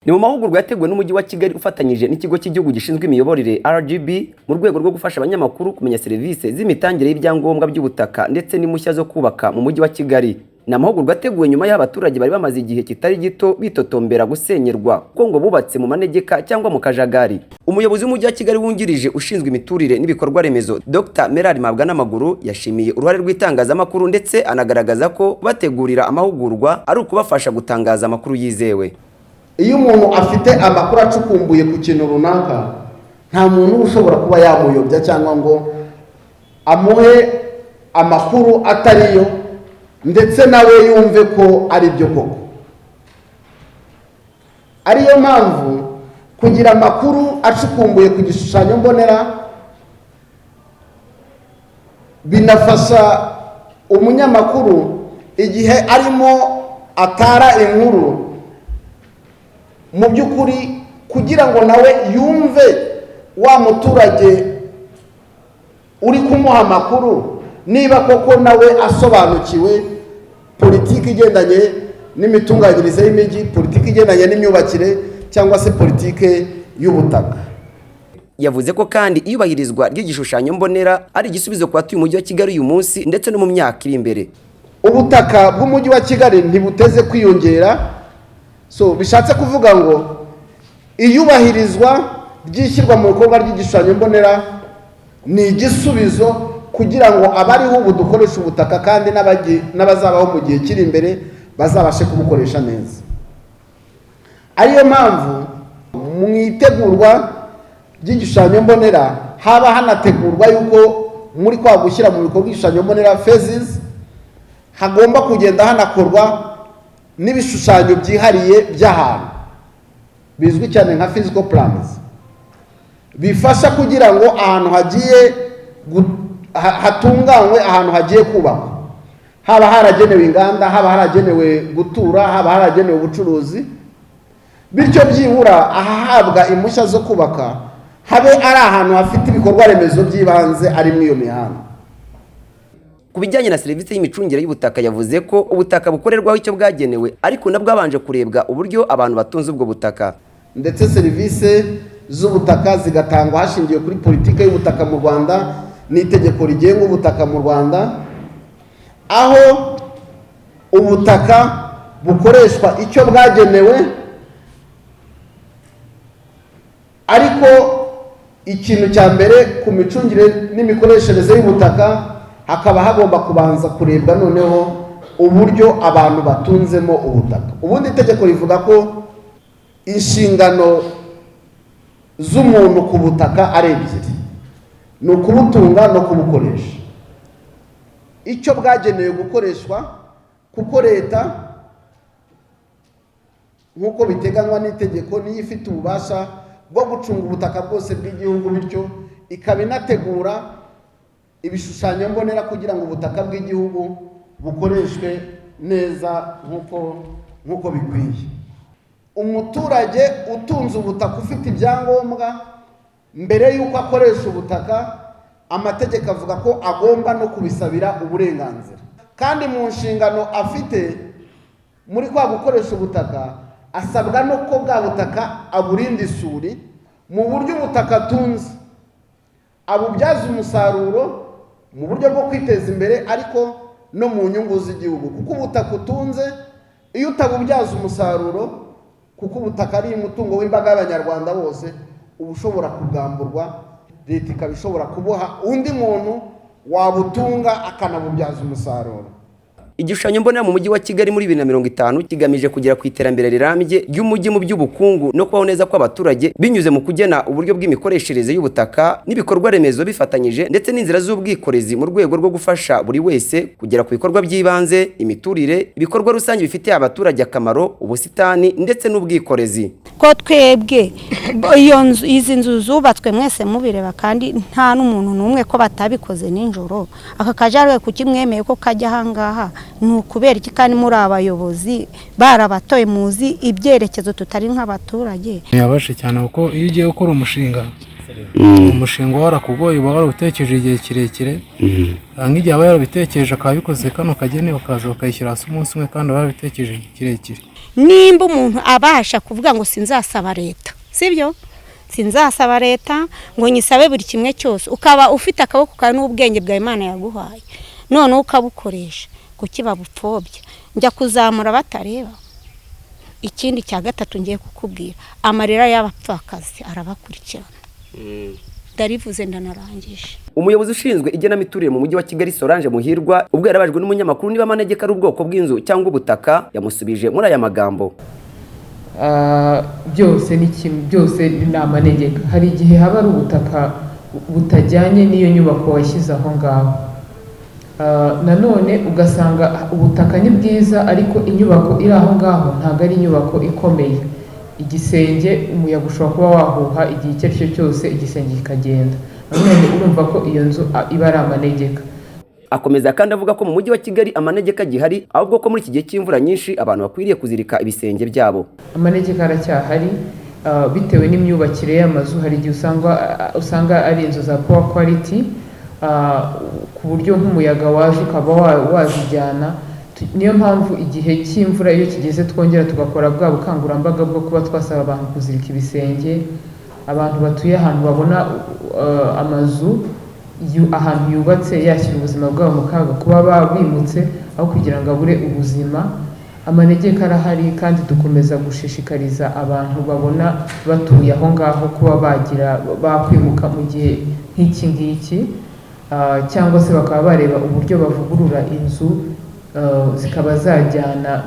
Ni mu mahugurwa yateguwe n'Umujyi wa Kigali ufatanyije n'Ikigo cy'Igihugu gishinzwe imiyoborere RGB, mu rwego rwo gufasha abanyamakuru kumenya serivisi z'imitangire y'ibyangombwa by'ubutaka ndetse n'impushya zo kubaka mu Mujyi wa Kigali. Ni amahugurwa ateguwe nyuma y'aho abaturage bari bamaze igihe kitari gito bitotombera gusenyerwa kuko ngo bubatse mu manegeka cyangwa mu kajagari. Umuyobozi w'Umujyi wa Kigali wungirije ushinzwe imiturire n'ibikorwa remezo, Dr Merari Mabwanamaguru, yashimiye uruhare rw'itangazamakuru ndetse anagaragaza ko bategurira amahugurwa ari ukubafasha gutangaza amakuru yizewe. Iyo umuntu afite amakuru acukumbuye ku kintu runaka, nta muntu uba ushobora kuba yamuyobya cyangwa ngo amuhe amakuru atariyo, ndetse nawe yumve ko ari byo koko. Ariyo mpamvu kugira amakuru acukumbuye ku gishushanyo mbonera binafasha umunyamakuru igihe arimo atara inkuru, mu by'ukuri kugira ngo nawe yumve wa muturage uri kumuha amakuru niba koko nawe asobanukiwe politiki igendanye n'imitunganyirize y'imijyi, politiki igendanye n'imyubakire cyangwa se politiki y'ubutaka. Yavuze ko kandi iyubahirizwa ry'igishushanyo mbonera ari igisubizo ku batuye Umujyi wa Kigali uyu munsi ndetse no mu myaka iri imbere. Ubutaka bw'Umujyi wa Kigali ntibuteze kwiyongera. So bishatse kuvuga ngo iyubahirizwa ry'ishyirwa mu bikorwa ry'igishushanyo mbonera ni igisubizo kugira ngo abariho ubu dukoresha ubutaka kandi n'abazabaho mu gihe kiri imbere bazabashe kubukoresha neza. Ariyo mpamvu mu itegurwa ry'igishushanyo mbonera haba hanategurwa yuko muri kwa gushyira mu bikorwa igishushanyo mbonera phases, hagomba kugenda hanakorwa n'ibishushanyo byihariye by'ahantu bizwi cyane nka physical plans, bifasha kugira ngo ahantu hagiye hatunganywe, ahantu hagiye kubakwa, haba haragenewe inganda, haba haragenewe gutura, haba haragenewe ubucuruzi, bityo byibura ahahabwa impushya zo kubaka habe ari ahantu hafite ibikorwa remezo by'ibanze, ari muri iyo mihanda. Ku bijyanye na serivisi y'imicungire y'ubutaka, yavuze ko ubutaka bukorerwaho icyo bwagenewe, ariko nabwo habanje kurebwa uburyo abantu batunze ubwo butaka. Ndetse serivisi z'ubutaka zigatangwa hashingiwe kuri politiki y'ubutaka mu Rwanda n'itegeko rigenga ubutaka mu Rwanda, aho ubutaka bukoreshwa icyo bwagenewe. Ariko ikintu cya mbere ku micungire n'imikoreshereze y'ubutaka, hakaba hagomba kubanza kurebwa noneho uburyo abantu batunzemo ubutaka. Ubundi itegeko rivuga ko inshingano z'umuntu ku butaka ari ebyiri: ni ukubutunga no kubukoresha icyo bwagenewe gukoreshwa, kuko leta, nk'uko biteganywa n'itegeko, niyo ifite ububasha bwo gucunga ubutaka bwose bw'igihugu, bityo ikaba inategura ibishushanyo mbonera kugira ngo ubutaka bw'igihugu bukoreshwe neza nk'uko bikwiye. Umuturage utunze ubutaka ufite ibyangombwa, mbere y'uko akoresha ubutaka, amategeko avuga ko agomba no kubisabira uburenganzira. Kandi mu nshingano afite muri kwa gukoresha ubutaka, asabwa no ko bwa butaka aburinda isuri, mu buryo ubutaka atunze abubyaza umusaruro mu buryo bwo kwiteza imbere, ariko no mu nyungu z'igihugu, kuko ubutaka utunze iyo utabubyaza umusaruro, kuko ubutaka ari umutungo w'imbaga y'Abanyarwanda bose, uba ushobora kubwamburwa, leta ikaba ishobora kubuha undi muntu wabutunga akanabubyaza umusaruro. Igishushanyo mbonera mu Mujyi wa Kigali muri 2050 kigamije kugera ku iterambere rirambye ry'umujyi mu by'ubukungu no kubaho neza kw'abaturage, binyuze mu kugena uburyo bw'imikoreshereze y'ubutaka n'ibikorwa remezo bifatanyije, ndetse n'inzira z'ubwikorezi, mu rwego rwo gufasha buri wese kugera ku bikorwa by'ibanze, imiturire, ibikorwa rusange bifitiye abaturage akamaro, ubusitani ndetse n'ubwikorezi. Ko twebwe iyo nzu, izi nzu zubatswe mwese mubireba, kandi nta n'umuntu n'umwe, ko batabikoze nijoro, aka kajagari kuki mwemeye ko kajya ahangaha? Ni ukubera iki kandi muri abayobozi barabatoye, muzi ibyerekezo, tutari nk'abaturage? Ntiyabashe cyane, kuko iyo ugiye gukora umushinga, umushinga warakugoye, uba warawutekereje igihe kirekire. Nk'igihe aba yarabitekereje akaba abikoze, kano kageni bakaza bakayishyira hasi umunsi umwe, kandi aba yarabitekereje igihe kirekire. Nimba umuntu abasha kuvuga ngo sinzasaba leta, sibyo, sinzasaba leta ngo nyisabe buri kimwe cyose, ukaba ufite akaboko kawe n'ubwenge bwa Imana yaguhaye, noneho ukabukoresha, kuki babupfobya? Njya kuzamura batareba. Ikindi cya gatatu ngiye kukubwira, amarira y'abapfakazi arabakurikirana. Ndarivuze, ndanarangije. Umuyobozi ushinzwe igenamiturire mu Mujyi wa Kigali, Solange Muhirwa, ubwo yarabajwe n'umunyamakuru niba amanegeka ari ubwoko bw'inzu cyangwa ubutaka, yamusubije muri aya magambo. Byose ni kimwe, byose ni amanegeka. Hari igihe haba ari ubutaka butajyanye n'iyo nyubako washyize aho ngaho. Nanone ugasanga ubutaka ni bwiza, ariko inyubako iri aho ngaho ntabwo ari inyubako ikomeye. Igisenge, umuyaga ushobora kuba wahuha igihe icyo ari cyo cyose, igisenge kikagenda. Nanone urumva ko iyo nzu iba ari amanegeka. Akomeza kandi avuga ko mu Mujyi wa Kigali amanegeka agihari, ahubwo ko muri iki gihe cy'imvura nyinshi abantu bakwiriye kuzirika ibisenge byabo. Amanegeka aracyahari, bitewe n'imyubakire y'amazu. Hari igihe usanga ari inzu za poor quality, ku buryo nk'umuyaga waje ukaba wazijyana. Niyo mpamvu igihe cy'imvura iyo kigeze twongera tugakora bwa bukangurambaga bwo kuba twasaba abantu kuzirika ibisenge. Abantu batuye ahantu babona amazu ahantu yubatse yashyira ubuzima bwabo mu kaga, kuba bimutse aho kugira ngo abure ubuzima. Amanegeka arahari, kandi dukomeza gushishikariza abantu babona batuye aho ngaho kuba bagira bakwimuka mu gihe nk'iki ngiki, cyangwa se bakaba bareba uburyo bavugurura inzu, zikaba zajyana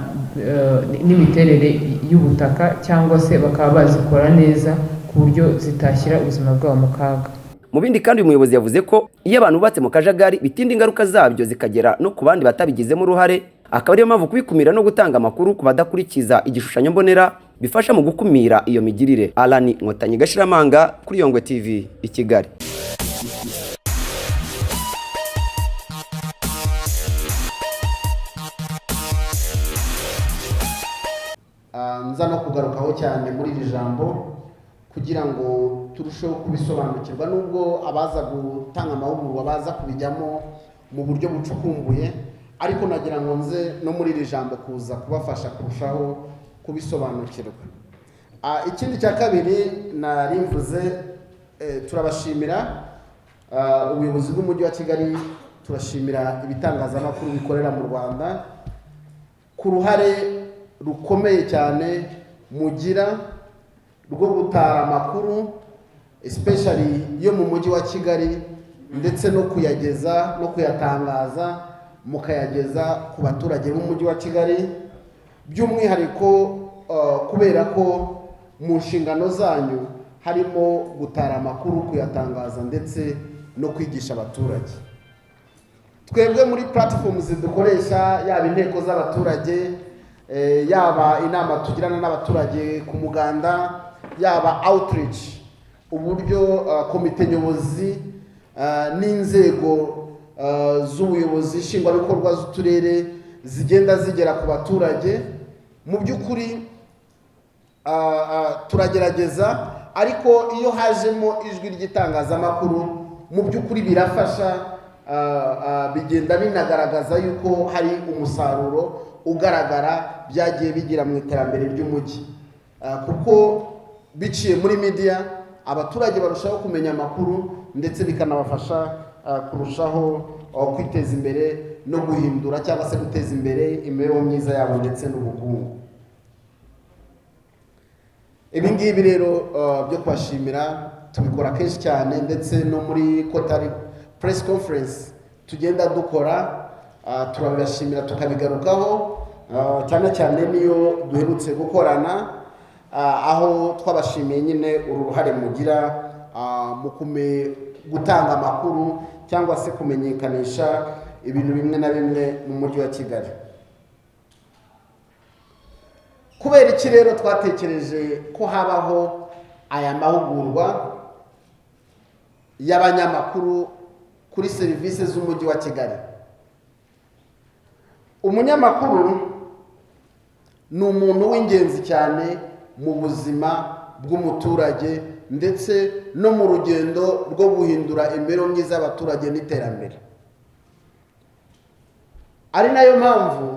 n'imiterere y'ubutaka, cyangwa se bakaba bazikora neza ku buryo zitashyira ubuzima bwabo mu kaga. Mu bindi kandi, uyu muyobozi yavuze ko iyo abantu bubatse mu kajagari bitinda, ingaruka zabyo zikagera no ku bandi batabigizemo uruhare, akaba ariyo mpamvu kubikumira no gutanga amakuru ku badakurikiza igishushanyo mbonera bifasha mu gukumira iyo migirire. Alani Nkotanyi Gashiramanga, kuri Yongwe TV i Kigali. Nza no kugarukaho cyane muri iri jambo kugira ngo turusheho kubisobanukirwa, nubwo abaza gutanga amahugurwa baza kubijyamo mu buryo bucukumbuye, ariko nagira ngo nze no muri iri jambo kuza kubafasha kurushaho kubisobanukirwa. Ikindi cya kabiri nari mvuze, turabashimira, ubuyobozi bw'Umujyi wa Kigali, turashimira ibitangazamakuru bikorera mu Rwanda ku ruhare rukomeye cyane mugira rwo gutara amakuru, especially yo mu Mujyi wa Kigali, ndetse no kuyageza no kuyatangaza, mukayageza ku baturage b'Umujyi wa Kigali by'umwihariko, kubera ko mu nshingano zanyu harimo gutara amakuru, kuyatangaza ndetse no kwigisha abaturage. Twebwe muri platforms dukoresha, yaba inteko z'abaturage, yaba inama tugirana n'abaturage ku muganda, yaba outreach, uburyo komite nyobozi n'inzego z'ubuyobozi nshingwabikorwa z'uturere zigenda zigera ku baturage, mu by'ukuri turagerageza, ariko iyo hajemo ijwi ry'itangazamakuru, mu by'ukuri birafasha, bigenda binagaragaza yuko hari umusaruro ugaragara byagiye bigira mu iterambere ry'umujyi, kuko biciye muri media abaturage barushaho kumenya amakuru, ndetse bikanabafasha kurushaho kwiteza imbere no guhindura cyangwa se guteza imbere imibereho myiza yabo ndetse n'ubukungu. Ibi ngibi rero byo kubashimira tubikora kenshi cyane, ndetse no muri quarterly press conference tugenda dukora, turabibashimira, tukabigarukaho, cyane cyane niyo duherutse gukorana, aho twabashimiye nyine uru ruhare mugira mu gutanga amakuru cyangwa se kumenyekanisha ibintu bimwe na bimwe mu Mujyi wa Kigali. Kubera iki rero twatekereje ko habaho aya mahugurwa y'abanyamakuru kuri serivisi z'Umujyi wa Kigali? Umunyamakuru ni umuntu w'ingenzi cyane mu buzima bw'umuturage ndetse no mu rugendo rwo guhindura imibereho myiza y'abaturage n'iterambere, ari nayo mpamvu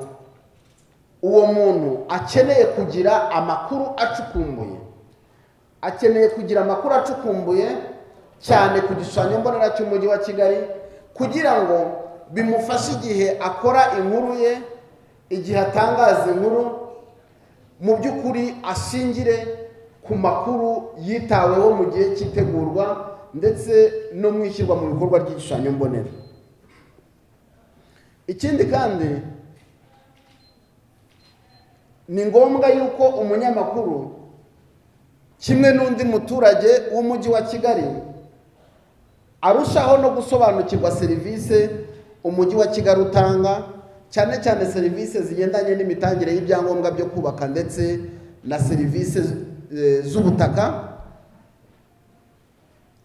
Uwo muntu akeneye kugira amakuru acukumbuye, akeneye kugira amakuru acukumbuye cyane ku gishushanyo mbonera cy'umujyi wa Kigali, kugira ngo bimufashe igihe akora inkuru ye, igihe atangaza inkuru, mu by'ukuri ashingire ku makuru yitaweho mu gihe cy'itegurwa ndetse no mu ishyirwa mu bikorwa ry'igishushanyo mbonera. Ikindi kandi, ni ngombwa yuko umunyamakuru kimwe n'undi muturage w'umujyi wa Kigali arushaho no gusobanukirwa serivisi umujyi wa Kigali utanga, cyane cyane serivisi zigendanye n'imitangire y'ibyangombwa byo kubaka ndetse na serivisi z'ubutaka,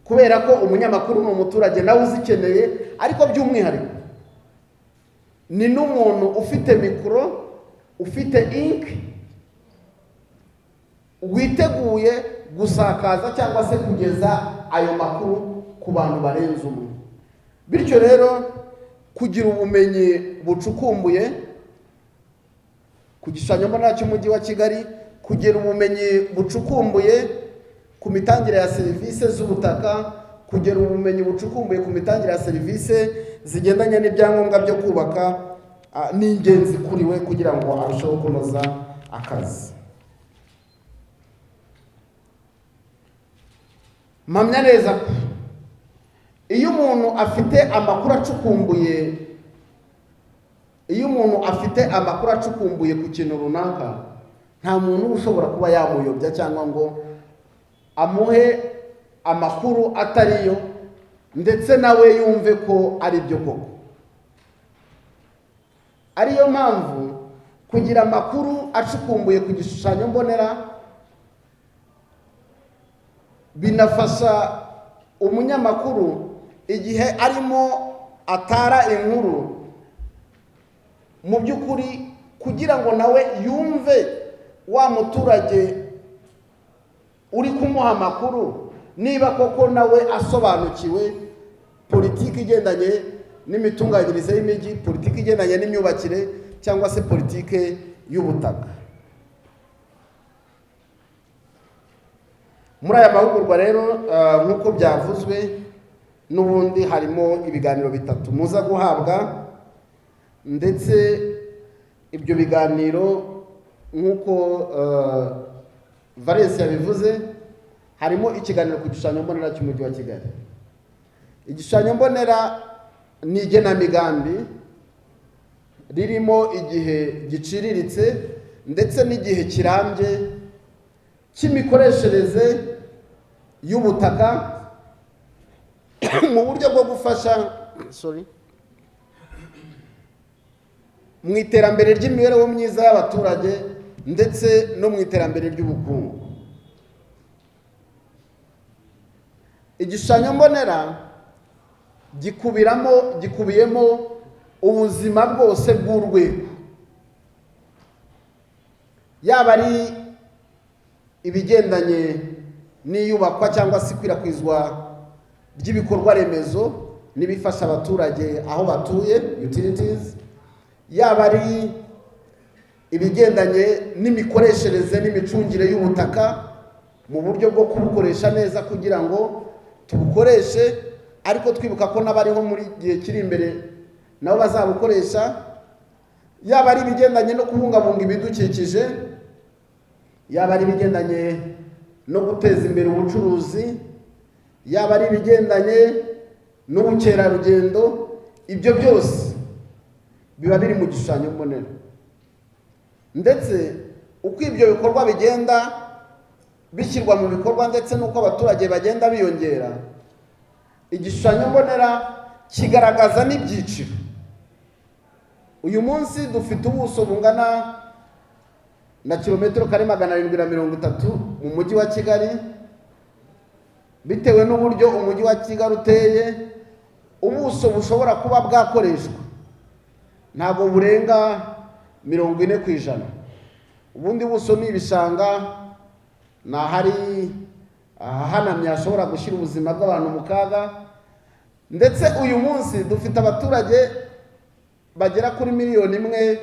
kubera ko umunyamakuru ni umuturage nawe uzikeneye, ariko by'umwihariko ni n'umuntu ufite mikoro, ufite inki, witeguye gusakaza cyangwa se kugeza ayo makuru ku bantu barenze umwe. Bityo rero kugira ubumenyi bucukumbuye ku gishushanyo mbonera cy'umujyi wa Kigali, kugira ubumenyi bucukumbuye ku mitangire ya serivisi z'ubutaka, kugira ubumenyi bucukumbuye ku mitangire ya serivisi zigendanye n'ibyangombwa byo kubaka, ni ingenzi kuri we kugira ngo arusheho kunoza akazi. Mpamya neza ko iyo umuntu afite amakuru acukumbuye, iyo umuntu afite amakuru acukumbuye ku kintu runaka, nta muntu ushobora kuba yamuyobya cyangwa ngo amuhe amakuru atariyo, ndetse nawe yumve ko ari byo koko. Ariyo mpamvu kugira amakuru acukumbuye ku gishushanyo mbonera binafasha umunyamakuru igihe arimo atara inkuru, mu by'ukuri kugira ngo nawe yumve wa muturage uri kumuha amakuru niba koko nawe asobanukiwe politiki igendanye n'imitunganyirize y'imijyi, politiki igendanye n'imyubakire cyangwa se politiki y'ubutaka. Muri aya mahugurwa rero, nk'uko byavuzwe n'ubundi, harimo ibiganiro bitatu muza guhabwa, ndetse ibyo biganiro nk'uko Valens yabivuze, harimo ikiganiro ku gishushanyo mbonera cy'umujyi wa Kigali. Igishushanyo mbonera ni igenamigambi ririmo igihe giciriritse ndetse n'igihe kirambye cy'imikoreshereze y'ubutaka mu buryo bwo gufasha mu iterambere ry'imibereho myiza y'abaturage ndetse no mu iterambere ry'ubukungu. Igishushanyo mbonera gikubiyemo ubuzima bwose bw'urwego, yaba ari ibigendanye n'iyubakwa cyangwa se ikwirakwizwa ry'ibikorwa remezo n'ibifasha abaturage aho batuye, utilities, yaba ari ibigendanye n'imikoreshereze n'imicungire y'ubutaka mu buryo bwo kubukoresha neza kugira ngo tubukoreshe, ariko twibuka ko n'abariho muri gihe kiri imbere nabo bazabukoresha, yaba ari ibigendanye no kubungabunga ibidukikije, yaba ari ibigendanye no guteza imbere ubucuruzi, yaba ari ibigendanye n'ubukerarugendo, ibyo byose biba biri mu gishushanyo mbonera. Ndetse uko ibyo bikorwa bigenda bishyirwa mu bikorwa ndetse n'uko abaturage bagenda biyongera, igishushanyo mbonera kigaragaza n'ibyiciro. Uyu munsi dufite ubuso bungana na kilometero kare 730 mu mujyi wa Kigali. Bitewe n'uburyo umujyi wa Kigali uteye, ubuso bushobora kuba bwakoreshwa ntabwo burenga 40%. Ubundi buso ni ibishanga, ni ahari ahahanamye hashobora gushyira ubuzima bw'abantu mu kaga. Ndetse uyu munsi dufite abaturage bagera kuri 1,1 miliyoni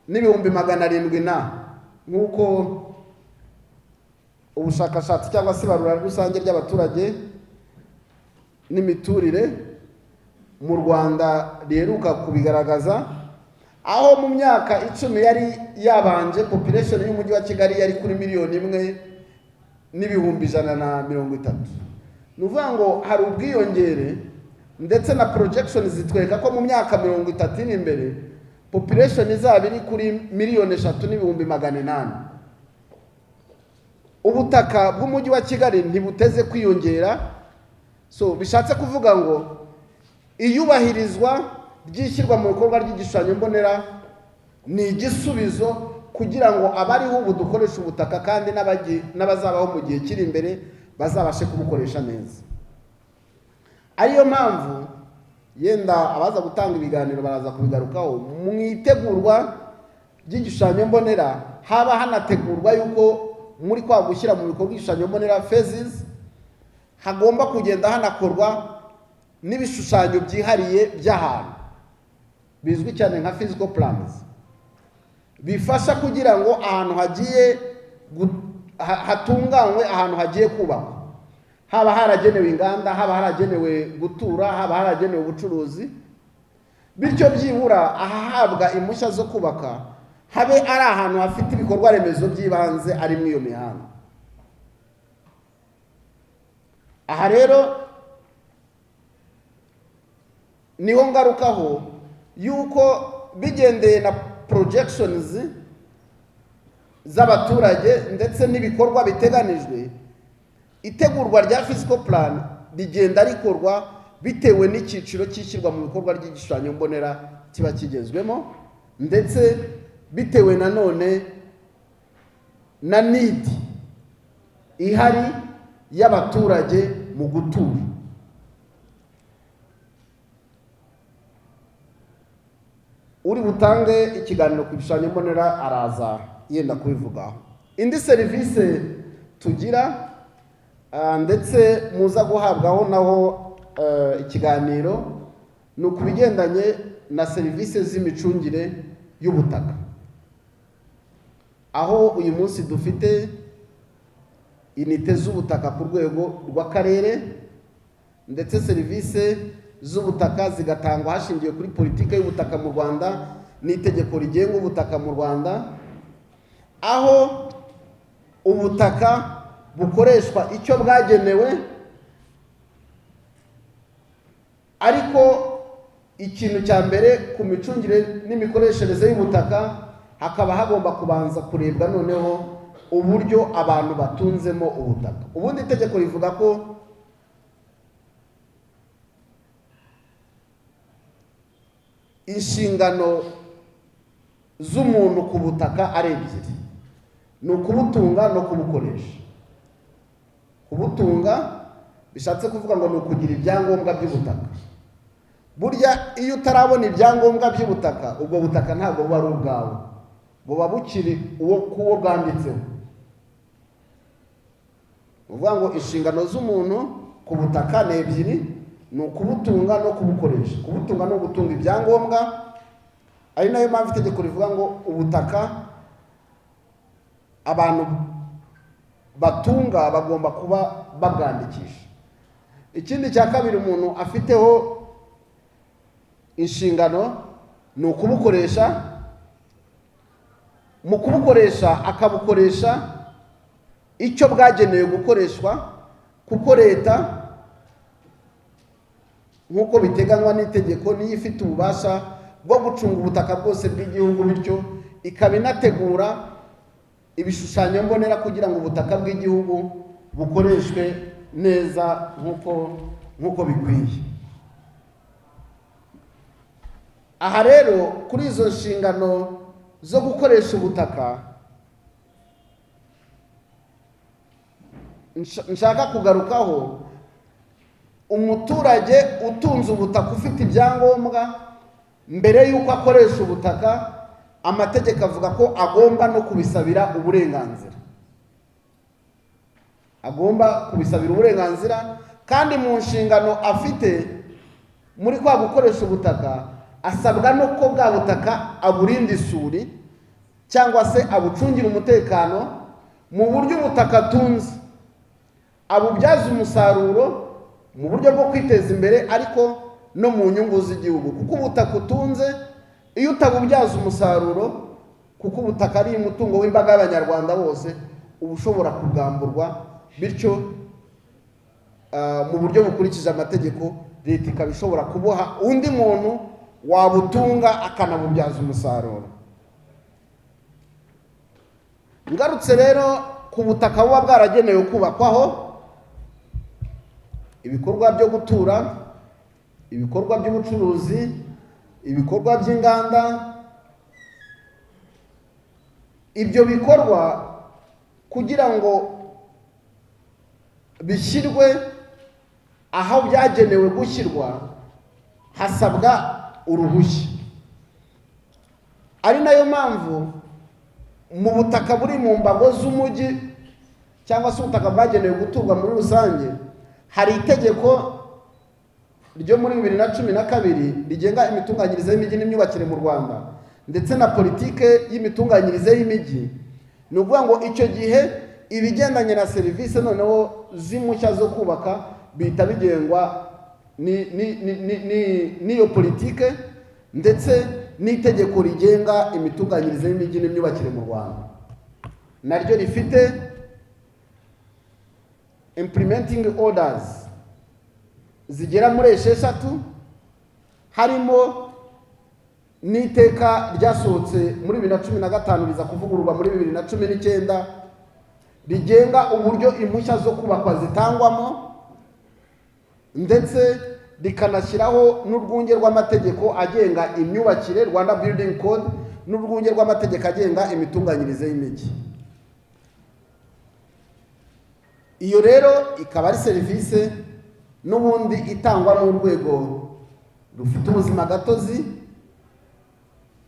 n'ibihumbi 700 na, nk'uko ubushakashatsi cyangwa se ibarura rusange ry'abaturage n'imiturire mu Rwanda riheruka kubigaragaza, aho mu myaka 10 yari yabanje population y'umujyi wa Kigali yari kuri 1,130,000. Ni ukuvuga ngo hari ubwiyongere, ndetse na projection zitwereka ko mu myaka 30 iri imbere population izaba iri kuri 3,800,000. Ubutaka bw'umujyi wa Kigali ntibuteze kwiyongera. So bishatse kuvuga ngo iyubahirizwa ry'ishyirwa mu bikorwa ry'igishushanyo mbonera ni igisubizo kugira ngo abariho ubu dukoresha ubutaka, kandi n'abazabaho mu gihe kiri imbere bazabashe kubukoresha neza. Ariyo mpamvu yenda abaza gutanga ibiganiro baraza kubigarukaho, mu itegurwa ry'igishushanyo mbonera haba hanategurwa yuko muri kwa gushyira mu bikorwa igishushanyo mbonera phases hagomba kugenda hanakorwa n'ibishushanyo byihariye by'ahantu bizwi cyane nka physical plans, bifasha kugira ngo ahantu hagiye hatunganywe, ahantu hagiye kubakwa, haba haragenewe inganda, haba haragenewe gutura, haba haragenewe ubucuruzi, bityo byibura ahahabwa impushya zo kubaka habe ari ahantu hafite ibikorwa remezo by'ibanze ari muri iyo mihanda. Aha rero niho ngarukaho yuko bigendeye na projections z'abaturage ndetse n'ibikorwa biteganijwe, itegurwa rya physical plan rigenda rikorwa bitewe n'icyiciro cy'ishyirwa mu bikorwa ry'igishushanyo mbonera kiba kigezwemo, ndetse bitewe nanone na need ihari y'abaturage mu gutura. Uri butange ikiganiro ku gishushanyo mbonera araza yenda kubivugaho. Indi serivisi tugira, ndetse muza guhabwaho naho ikiganiro, ni ku bigendanye na serivisi z'imicungire y'ubutaka, aho uyu munsi dufite inite z'ubutaka ku rwego rw'akarere, ndetse serivisi z'ubutaka zigatangwa hashingiwe kuri politiki y'ubutaka mu Rwanda n'itegeko rigenga ubutaka mu Rwanda, aho ubutaka bukoreshwa icyo bwagenewe, ariko ikintu cya mbere ku micungire n'imikoreshereze y'ubutaka hakaba hagomba kubanza kurebwa noneho uburyo abantu batunzemo ubutaka. Ubundi itegeko rivuga ko inshingano z'umuntu ku butaka ari ebyiri, ni ukubutunga no kubukoresha. Kubutunga bishatse kuvuga ngo ni ukugira ibyangombwa by'ubutaka. Burya iyo utarabona ibyangombwa by'ubutaka, ubwo butaka ntabwo buba ari ubwawe, buba bukiri uwo kuwo bwanditseho. Ni ukuvuga ngo inshingano z'umuntu ku butaka ni ebyiri, ni ukubutunga no kubukoresha. Kubutunga ni ugutunga ibyangombwa, ari nayo mpamvu itegeko rivuga ngo ubutaka abantu batunga bagomba kuba babwandikisha. Ikindi cya kabiri umuntu afiteho inshingano ni ukubukoresha. Mu kubukoresha akabukoresha icyo bwagenewe gukoreshwa, kuko leta nk'uko biteganywa n'itegeko niyo ifite ububasha bwo gucunga ubutaka bwose bw'igihugu, bityo ikaba inategura ibishushanyo mbonera kugira ngo ubutaka bw'igihugu bukoreshwe neza nk'uko bikwiye. Aha rero kuri izo nshingano zo gukoresha ubutaka nshaka kugarukaho, umuturage utunze ubutaka ufite ibyangombwa, mbere y'uko akoresha ubutaka amategeko avuga ko agomba no kubisabira uburenganzira. Agomba kubisabira uburenganzira, kandi mu nshingano afite muri kwa gukoresha ubutaka asabwa no ko bwa butaka aburinda isuri, Cyangwa se abucungira umutekano mu buryo ubutaka atunze abubyaza umusaruro mu buryo bwo kwiteza imbere, ariko no mu nyungu z'igihugu, kuko ubutaka utunze iyo utabubyaza umusaruro, kuko ubutaka ari umutungo w'imbaga y'Abanyarwanda bose, uba ushobora kubwamburwa. Bityo mu buryo bukurikije amategeko, leta ikaba ishobora kubuha undi muntu wabutunga akanabubyaza umusaruro. Ngarutse rero ku butaka buba bwaragenewe kubakwaho ibikorwa byo gutura, ibikorwa by'ubucuruzi, ibikorwa by'inganda, ibyo bikorwa kugira ngo bishyirwe aho byagenewe gushyirwa hasabwa uruhushya. Ari nayo mpamvu mu butaka buri mu mbago z'umujyi cyangwa se ubutaka bwagenewe guturwa muri rusange, hari itegeko ryo muri 2012 rigenga imitunganyirize y'imijyi n'imyubakire mu Rwanda ndetse na politike y'imitunganyirize y'imijyi. Ni ukuvuga ngo icyo gihe ibigendanye na serivisi noneho z'impushya zo kubaka bihita bigengwa n'iyo politike ndetse n'itegeko rigenga imitunganyirize y'imijyi n'imyubakire mu Rwanda, naryo rifite implementing orders zigera muri 6, harimo n'iteka ryasohotse muri 2015 riza kuvugururwa muri 2019, rigenga uburyo impushya zo kubakwa zitangwamo, ndetse rikanashyiraho n'urwunge rw'amategeko agenga imyubakire, Rwanda Building Code, n'urwunge rw'amategeko agenga imitunganyirize y'imijyi. Iyo rero ikaba ari serivisi n'ubundi itangwa n'urwego rufite ubuzima gatozi,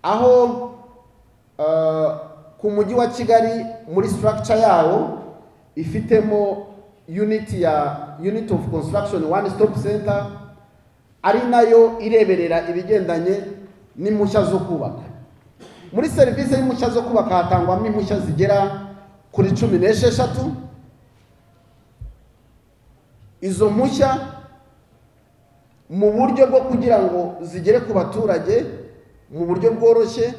aho ku mujyi wa Kigali muri structure yawo ifitemo unit ya Unit of Construction One Stop Center, ari nayo ireberera ibigendanye n'impushya zo kubaka. Muri serivisi y'impushya zo kubaka hatangwamo impushya zigera kuri 16. Izo mpushya mu buryo bwo kugira ngo zigere ku baturage mu buryo bworoshye,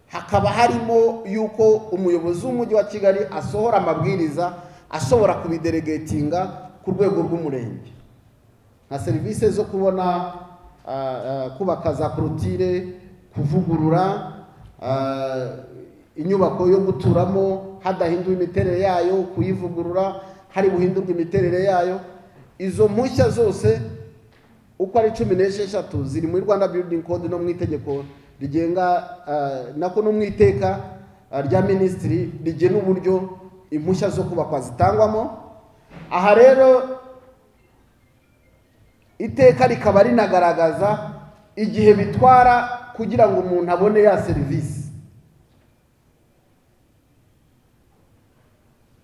hakaba harimo yuko umuyobozi w'umujyi wa Kigali asohora amabwiriza ashobora kubidelegatinga ku rwego rw'umurenge, nka serivisi zo kubona kubaka za clôture, kuvugurura inyubako yo guturamo hadahinduwe imiterere yayo, kuyivugurura hari buhindurwe imiterere yayo. Izo mpushya zose uko ari 16 ziri muri Rwanda Building Code no mu itegeko rigenga nako no mu iteka rya minisitiri rigena uburyo impushya zo kubakwa zitangwamo. Aha rero iteka rikaba rinagaragaza igihe bitwara kugira ngo umuntu abone ya serivisi.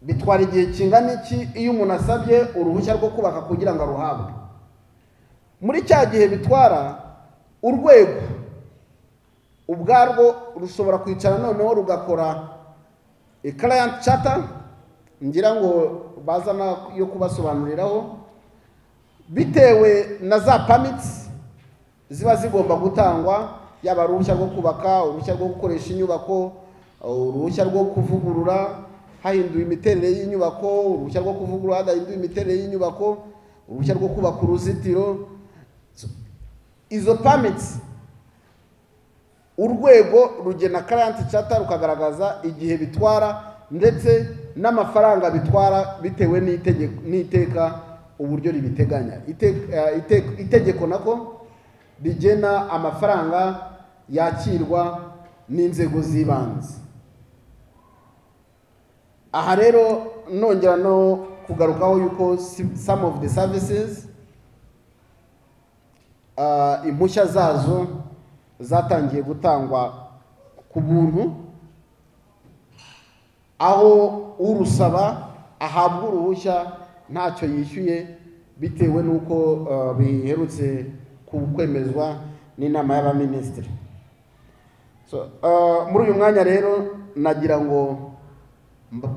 Bitwara igihe kingana iki iyo umuntu asabye uruhushya rwo kubaka kugira ngo aruhabwe? Muri cya gihe bitwara, urwego ubwarwo rushobora kwicara noneho rugakora client charter, ngira ngo bazana yo kubasobanuriraho, bitewe na za permits ziba zigomba gutangwa, yaba uruhushya rwo kubaka, uruhushya rwo gukoresha inyubako, uruhushya rwo kuvugurura hahinduwe imiterere y'inyubako, uruhushya rwo kuvugurura hadahinduwe imiterere y'inyubako, uruhushya rwo kubaka uruzitiro. Izo permits urwego rugena client charter rukagaragaza igihe bitwara ndetse n'amafaranga bitwara bitewe n'iteka uburyo ribiteganya. Itegeko nako rigena amafaranga yakirwa n'inzego z'ibanze. Aha rero nongera no kugarukaho yuko some of the services impushya zazo zatangiye gutangwa ku buntu, aho urusaba ahabwa uruhushya ntacyo yishyuye, bitewe n'uko biherutse kwemezwa n'inama y'abaminisitiri. So, muri uyu mwanya rero nagira ngo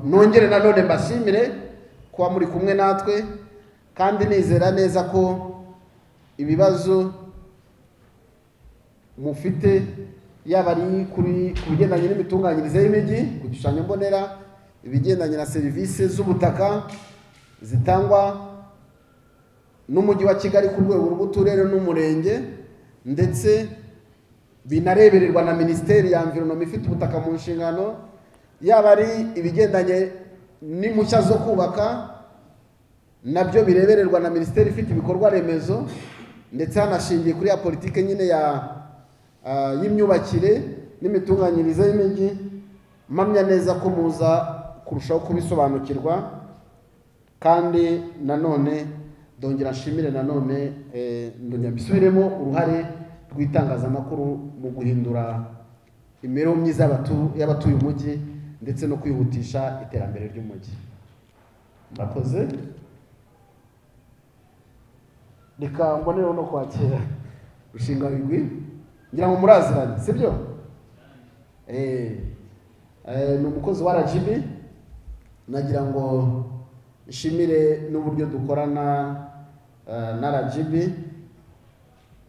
nongere nanone mbashimire kuba muri kumwe natwe, kandi nizera neza ko ibibazo mufite, yaba ari ku bigendanye n'imitunganyirize y'imijyi, ku gishushanyo mbonera, ibigendanye na serivisi z'ubutaka zitangwa n'umujyi wa Kigali ku rwego rw'uturere n'umurenge, ndetse binarebererwa na Minisiteri ya Environment ifite ubutaka mu nshingano, yaba ari ibigendanye n'impushya zo kubaka nabyo birebererwa na Minisiteri ifite ibikorwa remezo, ndetse hanashingiye kuri ya politike nyine y'imyubakire n'imitunganyirize y'imijyi. Mpamya neza ko muza kurushaho kubisobanukirwa. Kandi nanone ndongera nshimire nanone, ndongera mbisubiremo, uruhare rw'itangazamakuru mu guhindura imibereho myiza y'abatuye umujyi ndetse no kwihutisha iterambere ry'umujyi. Murakoze. Reka mbonereho no kwakira Rushingabigwi, ngira ngo muraziranye, sibyo? Ni umukozi wa RGB. Nagira ngo nshimire n'uburyo dukorana na RGB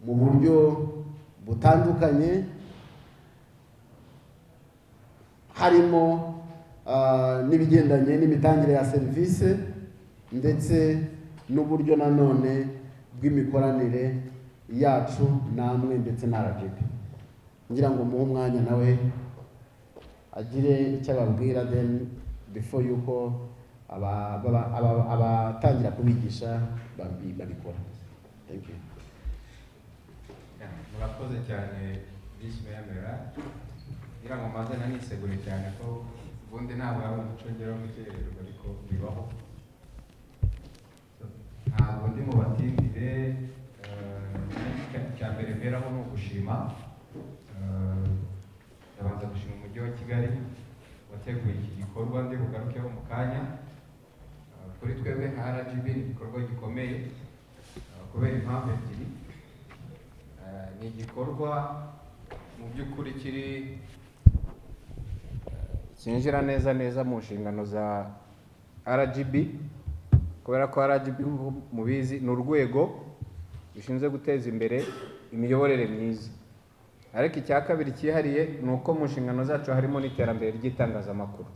mu buryo butandukanye, harimo n'ibigendanye n'imitangire ya serivisi ndetse n'uburyo nanone bw'imikoranire yacu namwe ndetse na RGB. Ngira ngo muhe umwanya nawe agire icyo ababwira, then before yuko abatangira kubigisha babikora. Thank you. Yeah, murakoze cyane, Vice Mayor Mera. Ngira ngo maze nanisegure cyane ko ubundi ntabwo ari umuco ngera gukererwa, ariko bibaho. So, ntabwo ndi mu batindire. Icya mbere mperaho ni ugushima. Ndabanza gushima umujyi wa Kigali wateguye iki gikorwa ndi bugarukeho mu kanya. Kuri twebwe nka RGB ni igikorwa gikomeye, kubera impamvu ebyiri. Ni igikorwa mu by'ukuri kiri cyinjira neza neza mu nshingano za RGB, kubera ko RGB mubizi ni urwego rushinzwe guteza imbere imiyoborere myiza. Ariko icya kabiri cyihariye ni uko mu nshingano zacu harimo n'iterambere ry'itangazamakuru.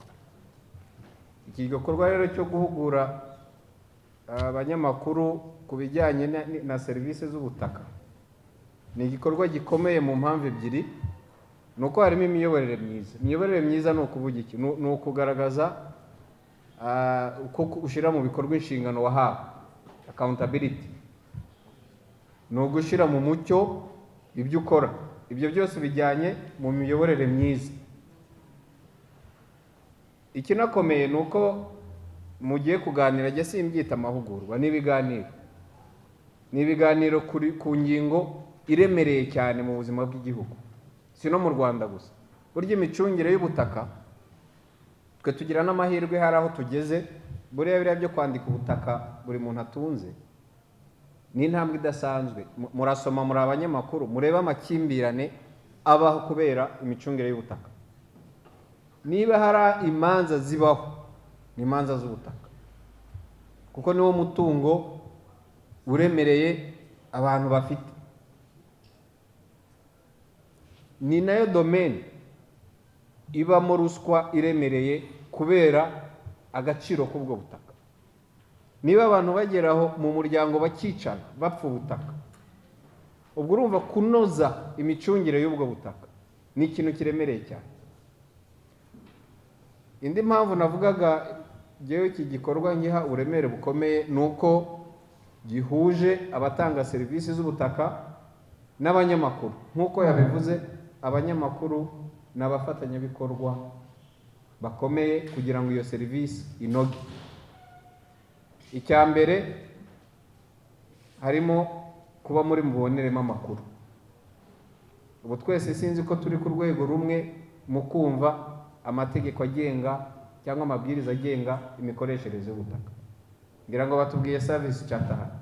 Iki gikorwa rero cyo guhugura abanyamakuru ku bijyanye na serivisi z'ubutaka ni igikorwa gikomeye mu mpamvu ebyiri. Ni uko harimo imiyoborere myiza. Imiyoborere myiza ni ukuvuga iki? Ni ukugaragaza uko ushyira mu bikorwa inshingano wahawe, accountability, ni ugushyira mu mucyo ibyo ukora. Ibyo byose bijyanye mu miyoborere myiza. Ikinakomeye ni uko mugiye kuganira, njye simbyita amahugurwa, ni ibiganiro. Ni ibiganiro ku ngingo iremereye cyane mu buzima bw'igihugu, si no mu Rwanda gusa. Burya imicungire y'ubutaka, twe tugira n'amahirwe hari aho tugeze. Buriya biriya byo kwandika ubutaka buri muntu atunze ni intambwe idasanzwe. Murasoma, muri abanyamakuru, murebe amakimbirane abaho kubera imicungire y'ubutaka. Niba hari imanza zibaho, ni imanza z'ubutaka, kuko niwo mutungo uremereye abantu bafite, ni nayo domaine ibamo ruswa iremereye kubera agaciro k'ubwo butaka. Niba abantu bageraho mu muryango bakicana bapfa ubutaka, ubwo urumva kunoza imicungire y'ubwo butaka ni ikintu kiremereye cyane. Indi mpamvu navugaga ngewe iki gikorwa ngiha uburemere bukomeye ni uko gihuje abatanga serivisi z'ubutaka n'abanyamakuru. Nk'uko yabivuze, abanyamakuru ni abafatanyabikorwa bakomeye kugira ngo iyo serivisi inoge. Icya mbere harimo kuba muri muboneremo amakuru. Ubu twese sinzi ko turi ku rwego rumwe mu kumva amategeko agenga cyangwa amabwiriza agenga imikoreshereze y'ubutaka. Ngira ngo batubwiye service charter hano.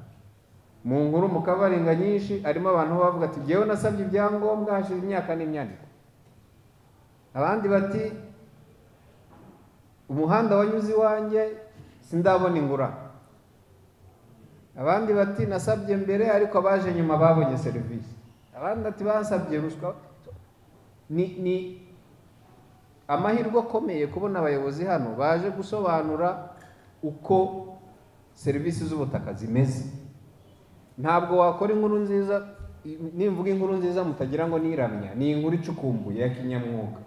Mu nkuru mu kabaringa nyinshi harimo abantu bavuga ati jyewe nasabye ibyangombwa hashize imyaka n'imyaniko. Abandi bati umuhanda wanyuze iwanjye sindabona ingurane. Abandi bati nasabye mbere ariko abaje nyuma babonye serivisi. Abandi bati basabye ruswa. Ni amahirwe akomeye kubona abayobozi hano baje gusobanura uko serivisi z'ubutaka zimeze. Ntabwo wakora inkuru nziza, nimvuga inkuru nziza mutagira ngo niramya, ni inkuru icukumbuye ya kinyamwuga.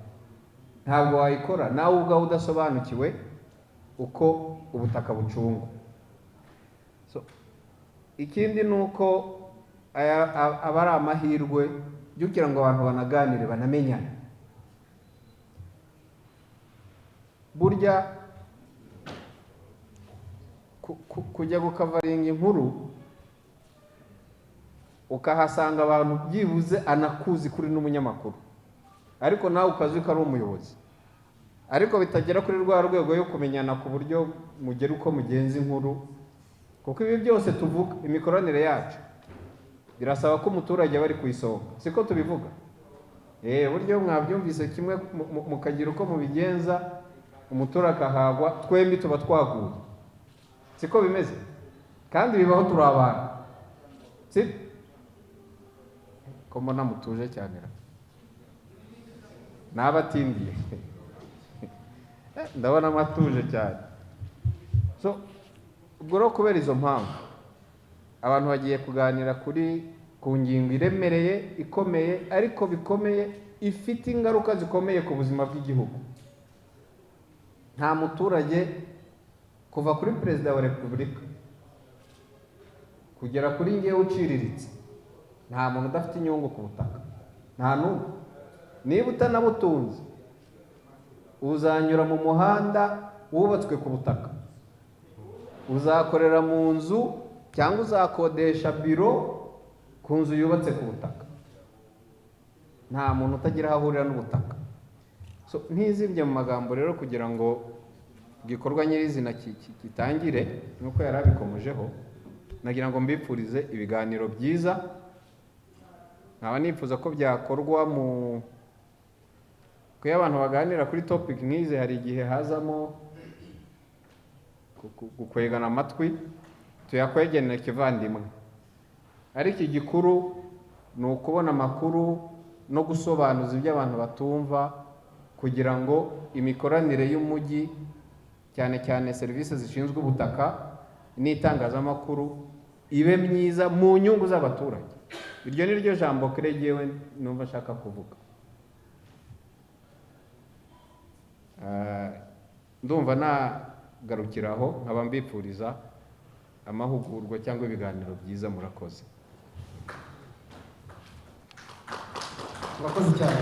Ntabwo wayikora nawe ubwawe udasobanukiwe uko ubutaka bucungwa. So, ikindi ni uko aya aba ari amahirwe yo kugira ngo abantu banaganire, banamenyane. Burya kujya gukavaringa inkuru ukahasanga abantu byibuze anakuzi kuri n'umunyamakuru, ariko nawe ukazi ko ari umuyobozi, ariko bitagera kuri rwa rwego yo kumenyana ku buryo mugera uko mugenza inkuru. Kuko ibi byose tuvuga, imikoranire yacu birasaba ko umuturage aba ari ku isonga, siko tubivuga? Buryo mwabyumvise kimwe, mukagira uko mubigenza, umuturage akahagwa, twembi tuba twaguye, siko bimeze? Kandi bibaho, turi abantu, si ko mbona mutuje cyane ra? Nabatindiye, ndabona matuje cyane. So ubwo rero kubera izo mpamvu abantu bagiye kuganira ku ngingo iremereye, ikomeye, ariko bikomeye, ifite ingaruka zikomeye ku buzima bw'igihugu. Nta muturage kuva kuri perezida wa repubulika kugera kuri ngewe uciriritse, nta muntu udafite inyungu ku butaka, nta n'umwe. Niba utanabutunze uzanyura mu muhanda wubatswe ku butaka, uzakorera mu nzu cyangwa uzakodesha biro ku nzu yubatse ku butaka. Nta muntu utagira aho ahurira n'ubutaka. So ntizibye mu magambo rero, kugira ngo igikorwa nyirizina gitangire nk'uko yari abikomojeho, nagira ngo mbipfurize ibiganiro byiza. Nkaba nifuza ko byakorwa mu kuko iyo abantu baganira kuri topic nk'izi hari igihe hazamo gukwegana amatwi, tuyakwegenera kivandimwe. Ariko igikuru ni ukubona amakuru no gusobanuza ibyo abantu batumva, kugira ngo imikoranire y'umujyi, cyane cyane serivisi zishinzwe ubutaka n'itangazamakuru, ibe myiza mu nyungu z'abaturage. Iryo ni ryo jambo kiregewe numva nshaka kuvuga. Ndumva nagarukiraho, nkaba mbipfuriza amahugurwa cyangwa ibiganiro byiza. Murakoze. Murakoze cyane.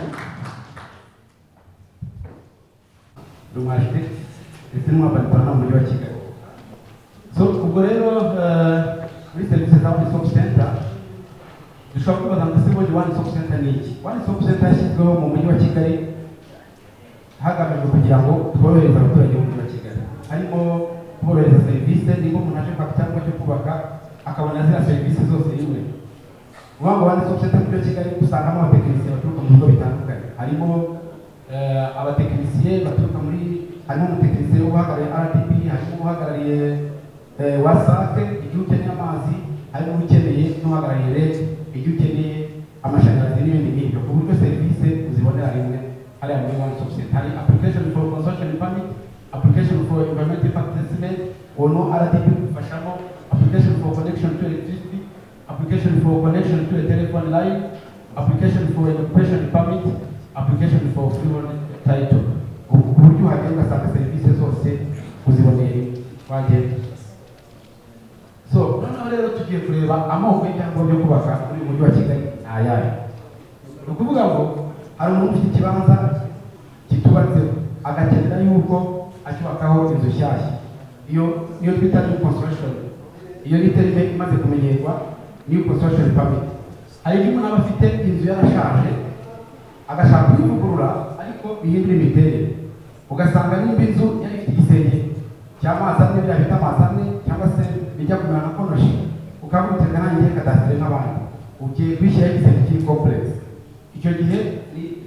Ndi umu architect ndetse n'umwambari mu mujyi wa Kigali. So ubwo rero muri serivisi za One Stop Center dushobora kwibaza ngo ese ubundi One Stop Center ni iki? One Stop Center yashyizweho mu mujyi wa Kigali hagamijwe kugira ngo tworohereze abaturage b'umujyi wa Kigali, harimo kuborohereza serivisi. Niba umuntu aje kwaka icyangombwa cyo kubaka akabona ziriya serivisi zose rimwe. Uvuga ngo One Stop Center mu mujyi wa Kigali usangamo abatekinisiye baturuka mu bigo bitandukanye, harimo abatekinisiye baturuka muri, harimo umutekinisiye uhagarariye RDB, harimo uhagarariye WASAC igihe ukeneye amazi, harimo ukeneye n'uhagarariye REG igihe ukeneye amashanyarazi n'ibindi nk'ibyo, ku buryo serivisi uzibonera rimwe hariya muri One Stop Center. Hari application for construction permit, application for environmental impact assessment, ono RDB gufashamo, application for connection to electricity, application for connection to a telephone line, application for an occupation permit, application for freehold title. Ku buryo uhagera ugasanga serivisi zose uziboneye rimwe wagenda. So noneho rero tugiye kureba amoko y'ibyangombwa byo kubaka muri uyu mujyi wa Kigali ni ayahe. Ni ukuvuga ngo hari umuntu ufite ikibanza kitubatseho agakenera yuko acyubakaho inzu nshyashya, iyo niyo twita new construction. Iyo ni terme imaze kumenyerwa, new construction permit. Hari igihe umuntu aba afite inzu yarashaje agashaka kuyivugurura ariko ihindura imiterere, ugasanga nimba inzu yari ifite igisenge cy'amazi amwe, biriya bita amazi amwe cyangwa se bijya kumera nka konoshi, ukavuga uti nanjye ngiye kadasiteri nk'abandi, ugiye kwishyiraho igisenge kiri complex. Icyo gihe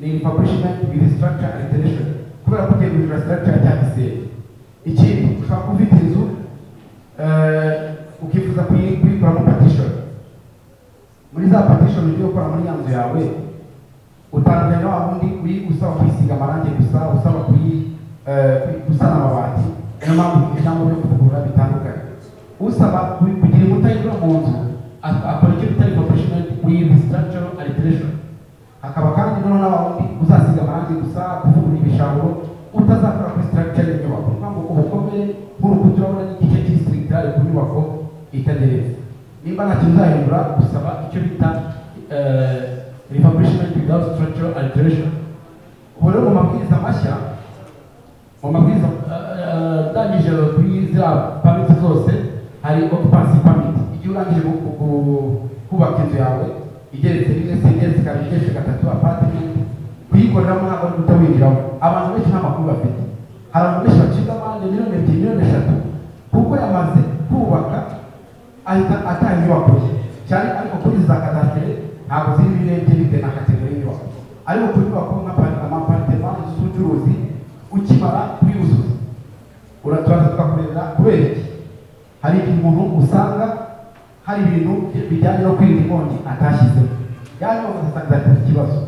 ni Ni refurbishment with structure alteration, kubera ko ugiye guhindura structure cya gisenge. Ikindi, ushobora kuba ufite inzu ukifuza kuyikoramo partition. Muri za partition ugiye gukora muri ya nzu yawe, utandukanye na wa wundi uri usaba kuyisiga amarangi gusa, usaba gusana amabati. Niyo mpamvu ibyangombwa byo kuvugurura bitandukanye. Usaba kugira inkuta yinjira mu nzu akora icyo bita refurbishment with structural alteration. Hakaba kandi noneho na wa wundi uzasiga amarangi gusa, kuvugurura ibishahuro, utazakora kuri structure y'inyubako. Ni ukuvuga ngo ubukomere nk'urukuta, urabona n'igice kiri structural ku nyubako itageretse. Nimba nta kintu uzahindura, usaba icyo bita refurbishment without structural alteration. Ubu rero mu mabwiriza mashya, mu mabwiriza ndangije kuri ziriya permit zose, hari occupancy permit. Igihe urangije kubaka inzu yawe igeretse rimwe se, igeretse kabiri, igeretse gatatu, apartment, kuyikoreramo ntabwo ari guhita winjiramo. Abantu benshi nta makuru bafite. Hari abantu benshi bacibwa amande miliyoni 2, miliyoni 3, kuko yamaze kubaka ahita ataha inyubako ye cyane. Ariko kuri izi za cadastre ntabwo ziri birebye bitewe na catégorie y'inyubako. Ariko ku nyubako nka ama appartement, inzu z'ubucuruzi, ukimara kuyuzuza turaza tukakurebera. Kubera iki? Hari igihe umuntu usanga hari ibintu bijyanye no kwirinda inkongi atashyizemo, ya nyubako ugasanga izateza ikibazo.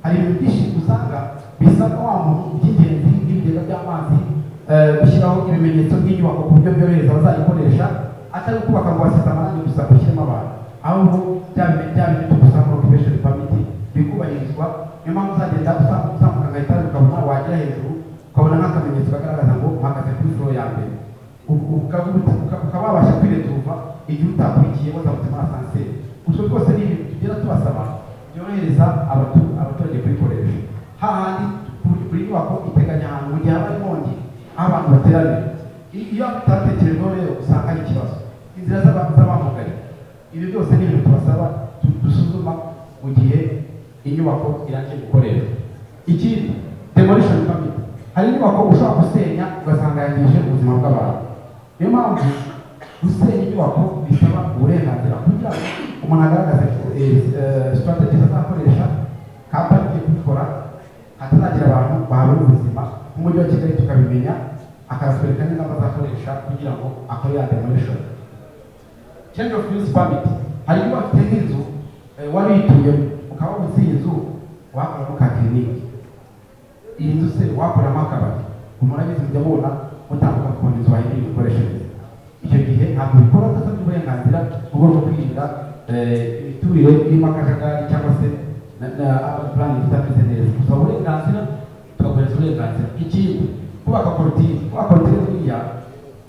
Hari ibintu byinshi usanga bisabwa wa muntu by'ingenzi, nk'ibigega by'amazi, gushyiraho ibimenyetso by'inyubako ku buryo byorohereza abazayikoresha, atari ukubaka ngo wasize amarangi gusa ushyiremo abantu, ahubwo bya bindi tugusaba muri occupation permit bikubahirizwa. Niyo mpamvu uzagenda uzamuka nka etaje, ukabona wagera hejuru ukabona nk'akamenyetso kagaragaza ngo mpagaze kuri floor ya mbere. Ukaba wabasha kwireturuva igihe utakurikiye wazamutse muri ascenseur. Utwo twose ni ibintu tugenda tubasaba byorohereza abaturage kuyikoresha. Hahandi buri nyubako iteganya ahantu mu gihe habaye inkongi aho abantu bateranira. Iyo bitatekerejweho rero usanga ari ikibazo. Inzira z'abamugaye, ibyo byose ni ibintu tubasaba, dusuzuma mu gihe inyubako irangiye gukoreshwa. Ikindi, demolition permit. Hari inyubako ushobora gusenya ugasanga yangije ubuzima bw'abantu. Niyo mpamvu gusenya inyubako bisaba uburenganzira kugira ngo umuntu agaragaze strategy azakoresha, company igiye kubikora, hatazagira abantu bahabura ubuzima. Nk'umujyi wa Kigali tukabimenya, akatwereka n'ingamba azakoresha kugira ngo akore ya demolition. Change of use permit: hari inyubako ufite nk'inzu wari uyituyemo, ukaba wubatse iyi nzu wakoramo ka clinique, iyi nzu se wakoramo akabari. Umuntu agize, mujya mubona mutambuka mukabona inzu wahindura imikoreshereze. Icyo gihe ntabwo bikora udasabye uburenganzira, mu rwego rwo kwirinda imiturire irimo akajagari cyangwa se na urban planning itameze neza. Gusaba uburenganzira, tugakoresha uburenganzira. Ikindi, kubaka clôture. Kubaka clôture buriya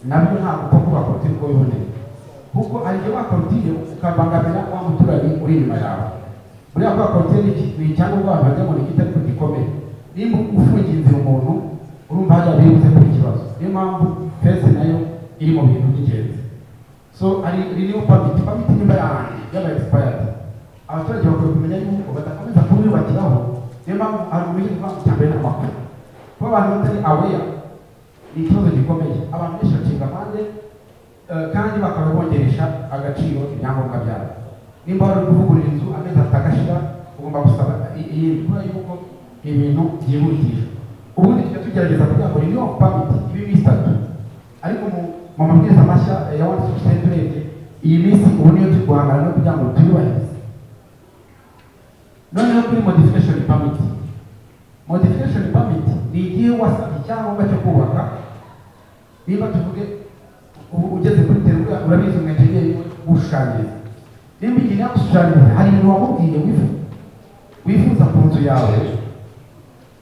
nabyo ntabwo upfa kubaka clôture uko wiboneye, kuko hari igihe wubaka clôture ukabangamira wa muturanyi uri inyuma yawe. Buriya kubaka clôture ni icyangombwa abantu bajya ngo ni igiti, ariko gikomeye. Nimba ufungiye inzira umuntu, urumva hariya biri buze kuba ikibazo. Niyo mpamvu fence nayo iri mu bintu by'ingenzi. So hari renewal permit. Permit nimba yarangiye, yaba expired, abaturage bakwiye kumenya yuko badakomeza kubiyubakiraho. Niyo mpamvu hari uburyo kuvuga cya mbere ni amakuru. Kuba abantu batari aware ni ikibazo gikomeye. Abantu benshi bacibwa amande, kandi bakaba bongeresha agaciro ibyangombwa byabo. Nimba wari uri kuvugurura inzu, amezi 3 agashira, ugomba gusaba iyindi, kubera yuko ni ibintu byihutisha. Ubundi tujya tugerageza kugira ngo renewal permit ibe iminsi 3, ariko mu mabwiriza mashya ya one stop center, urebye iyi minsi ubu niyo turi guhangana no kugira ngo tuyubahirize. Noneho kuri modification permit. Modification permit ni igihe wasabye icyangombwa cyo kubaka, niba tuvuge ubu ugeze kuri terrain, urabizi umwenjeniyeri gushushanyiriza, nimba igihe yagushushanyiriza hari ibintu wamubwiye wifuza ku nzu yawe,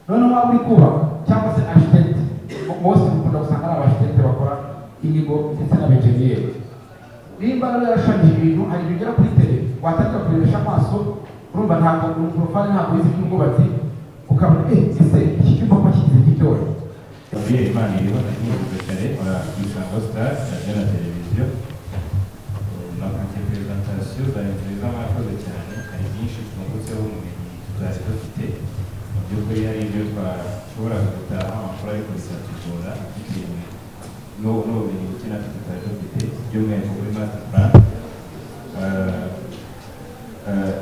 noneho waba uri kubaka, cyangwa se architect, most mukunda gusanga ari aba architect bakora inyigo ndetse n'abenjeniyeri. Nimba rero yarashushanyije ibintu, hari ibintu ugera kuri terrain watangira kurebesha amaso, urumva ntabwo uri profane, ntabwo wize iby'ubwubatsi, ukabona ese iki cyumba ko kigize gitoya. Gabriel Maniriho, Gatare, nkora ku Isango Star, radiyo na televiziyo. Nakurikiye présentation zari nziza, mwakoze cyane. Hari byinshi twungutseho ubumenyi tutari dufite. Mu by'ukuri hari ibyo twashoboraga gutaha amakuru ariko bikatugora bitewe n'ubumenyi buke natwe tutari dufite, by'umwihariko kuri master plan.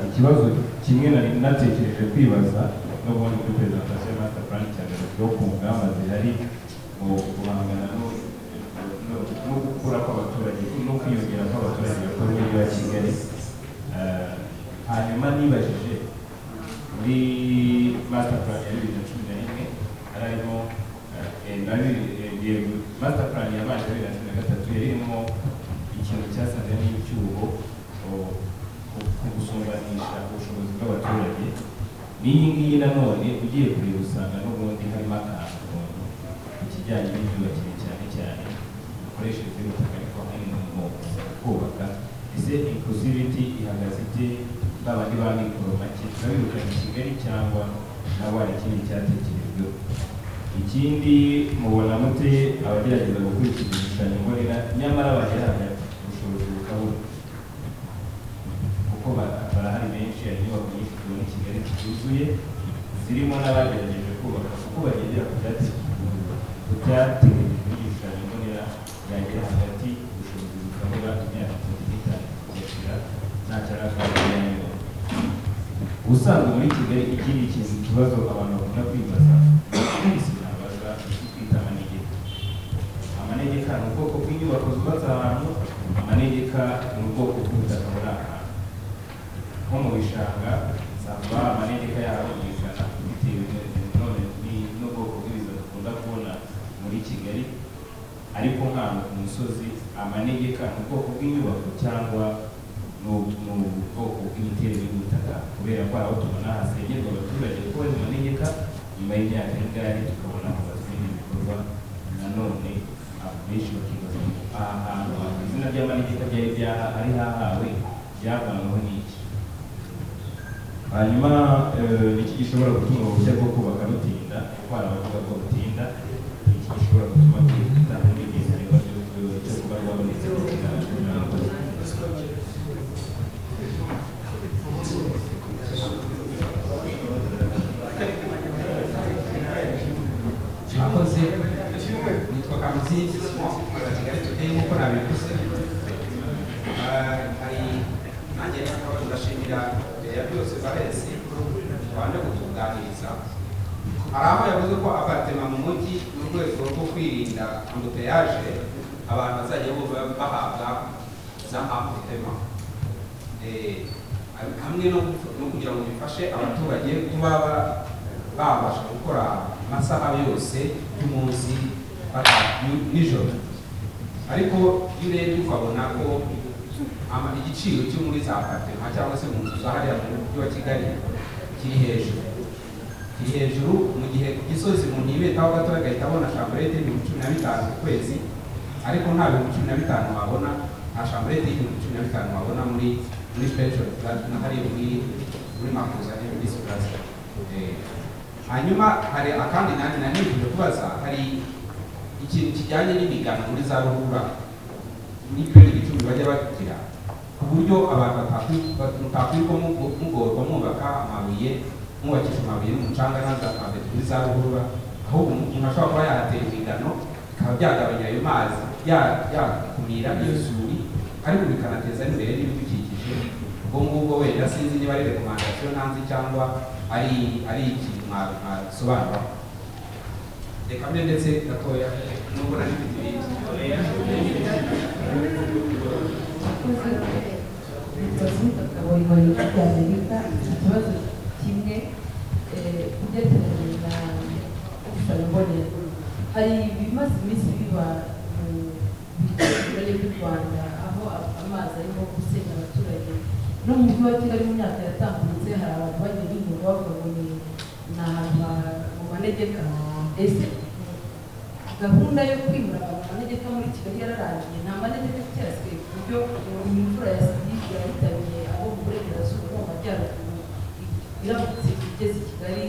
Ikibazo kimwe nari natekereje kwibaza, N'ubundi muri presentation ya master plan cyagarutsweho ku ngamba zihari mu guhangana no gukura kw'abaturage no kwiyongera kw'abaturage bakora umujyi wa Kigali. Hanyuma nibajije muri master plan ya 2011 harimo master plan yabanje 2013 yari irimo ikintu cyasaga n'icyuho ku gusumbanisha ubushobozi bw'abaturage. N'iyi ngiyi nanone ugiye kureba usanga n'ubundi harimo akantu ukuntu ku kijyanye n'imyubakire, cyane cyane imikoreshereze y'ubutaka, ariko ahanini mu kubaka. Ese inclusivity ihagaze ite? Ba bandi ba mikoro make turabirukana i Kigali cyangwa nabo hari ikindi cyatekerejweho? Ikindi, mubona mute abagerageza gukurikiza ibishushanyo mbonera nyamara bagera hagati ubushobozi bukabura? Kuko barahari benshi, hari inyubako nyinshi tubona i Kigali zituzuye zirimo n'abagerageje kubaka kuko bagendera ku byateganyijwe n'igishushanyo mbonera, yagera hagati ubushobozi bukabura, imyaka 3 n'itanu igashira ntacyo arakora nyubako. Ubusanzwe muri Kigali ikindi kintu, ikibazo abantu bakunda kwibaza, sinabaza icyo twita amanegeka. Amanegeka ni ubwoko bw'inyubako zubatse ahantu, amanegeka ni ubwoko bw'ubutaka buri ahantu nko mu bishanga, usanga amanegeka yarumvikana bitewe none n'ubwoko bw'ibiza dukunda kubona muri Kigali. Ariko nk'ahantu ku musozi, amanegeka ni ubwoko bw'inyubako cyangwa ni ubwoko bw'imiterere y'ubutaka? Kubera ko aho tubona hasengerwa abaturage kuko bari mu manegeka, nyuma y'imyaka ingahe tukabona hubatswe ibindi bikorwa, nanone benshi bakibaza ngo aha hantu izina ry'amanegeka ryari ari hahawe ryavanweho n'iki? Hanyuma iki gishobora gutuma uruhushya rwo kubaka rutinda, kuko hari abavuga ko rutinda, iki gishobora gutuma rwihuta n'igihe ntarengwa cyo kuba rwabonetse? Murakoze, nitwa Kamuzi Simon nkorera Kigali Today nk'uko nabivuze. Hari nanjye ndashimira mbere ya byose Valens wabanje kutuganiriza. Hari aho yavuze ko appartement mu mujyi, mu rwego rwo kwirinda embouteillage, abantu bazajya bahabwa za appartement hamwe no kugira ngo bifashe abaturage kuba babasha gukora amasaha yose y'umunsi nijoro. Ariko iyo urebye ukabona ko igiciro cyo muri za appartement cyangwa se mu nzu za hariya mu mujyi wa Kigali kiri hejuru, kiri hejuru, mu gihe ku Gisozi umuntu yibetaho gato agahita abona chambrette 15,000 ku kwezi, ariko nta 15,000 wabona, nta chambrette 15,000 wabona muri pension na hariya muri Makuza muri Plaza. Hanyuma hari akandi nanjye nanifuje kubaza, hari ikintu kijyanye n'imigano muri za ruhurura n'ibindi bicumbi bajya bagira, ku buryo abantu mutakwirwa mugorwa mwubaka amabuye, mwubakisha amabuye n'umucanga na za pave muri za ruhurura, ahubwo umuntu ashobora kuba yahatera imigano bikaba byagabanya ayo mazi, yakumira iyo suri, ariko bikanateza n'imbere n'ibidukikije. Ubwo ngubwo wenda sinzi niba ari recommandation ntanzi cyangwa ari ikintu mwasobanura. Reka mbe ndetse gatoya nubwo nari mfite ibindi. Ikibazo kimwe kubyerekeranye na igishushanyo mbonera, hari ibimaze iminsi biba mu bice binyuranye by'u Rwanda aho amazi arimo gusenya abaturage. No mu mujyi wa Kigali mu myaka yatambutse hari abantu bagiye bimurwa bavuga ngo ni ahantu mu manegeka. Ese gahunda yo kwimura abantu mu manegeka muri Kigali yararangiye? Nta manegeka cyasigaye ku buryo imvura yahitanye abo mu burengerazuba no mu majyaruguru iramutse igeze i Kigali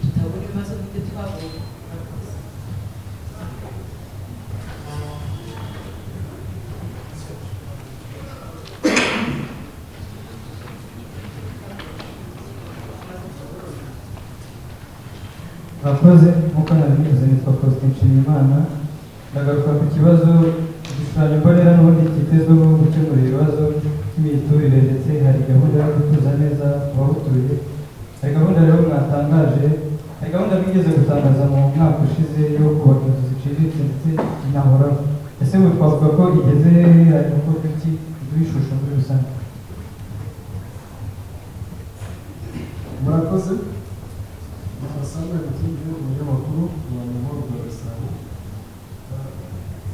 tutabona ibibazo nk'ibyo twabonye? Murakoze, nk'uko nabivuze nitwa Faustin Nshimiyimana. Ndagaruka ku kibazo igishushanyo mbonera n'ubundi cyitezweho gukemura ibibazo by'imiturire, ndetse hari gahunda yo gutuza neza abawutuye. Hari gahunda rero mwatangaje, hari gahunda mwigeze gutangaza mu mwaka ushize yo kubaka inzu ziciriritse ndetse inahoraho. Ese ubu twavuga ko igeze hehe? Hari gukorwa iki? Iduhe ishusho muri rusange. Murakoze. Samuel Mukingi, umunyamakuru wa Mahoro rwa Gasabo.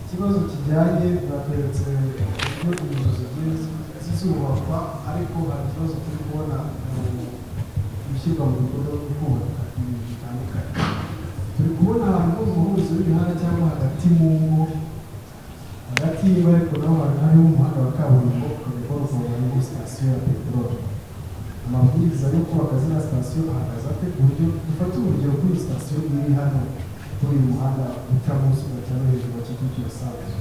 Ikibazo kijyanye, batweretse uburyo inzu zigiye zizubakwa, ariko hari ikibazo turi kubona mu gushyirwa mu bikorwa byo kubaka ibintu bitandukanye. Turi kubona ahantu ho mu muhuzo w'imihanda cyangwa hagati mu ngo, hagati y'ingo, ariko naho hantu hariho umuhanda wa kaburimbo, ukajya kubona ukuntu harimo sitasiyo ya peteroli. Amabwiriza yo kubaka ziriya sitasiyo ahagaze ate, ku buryo dufate urugero kuri iyi sitasiyo iri hano kuri uyu muhanda uca munsi ugaca no hejuru wa Kicukiro Centre?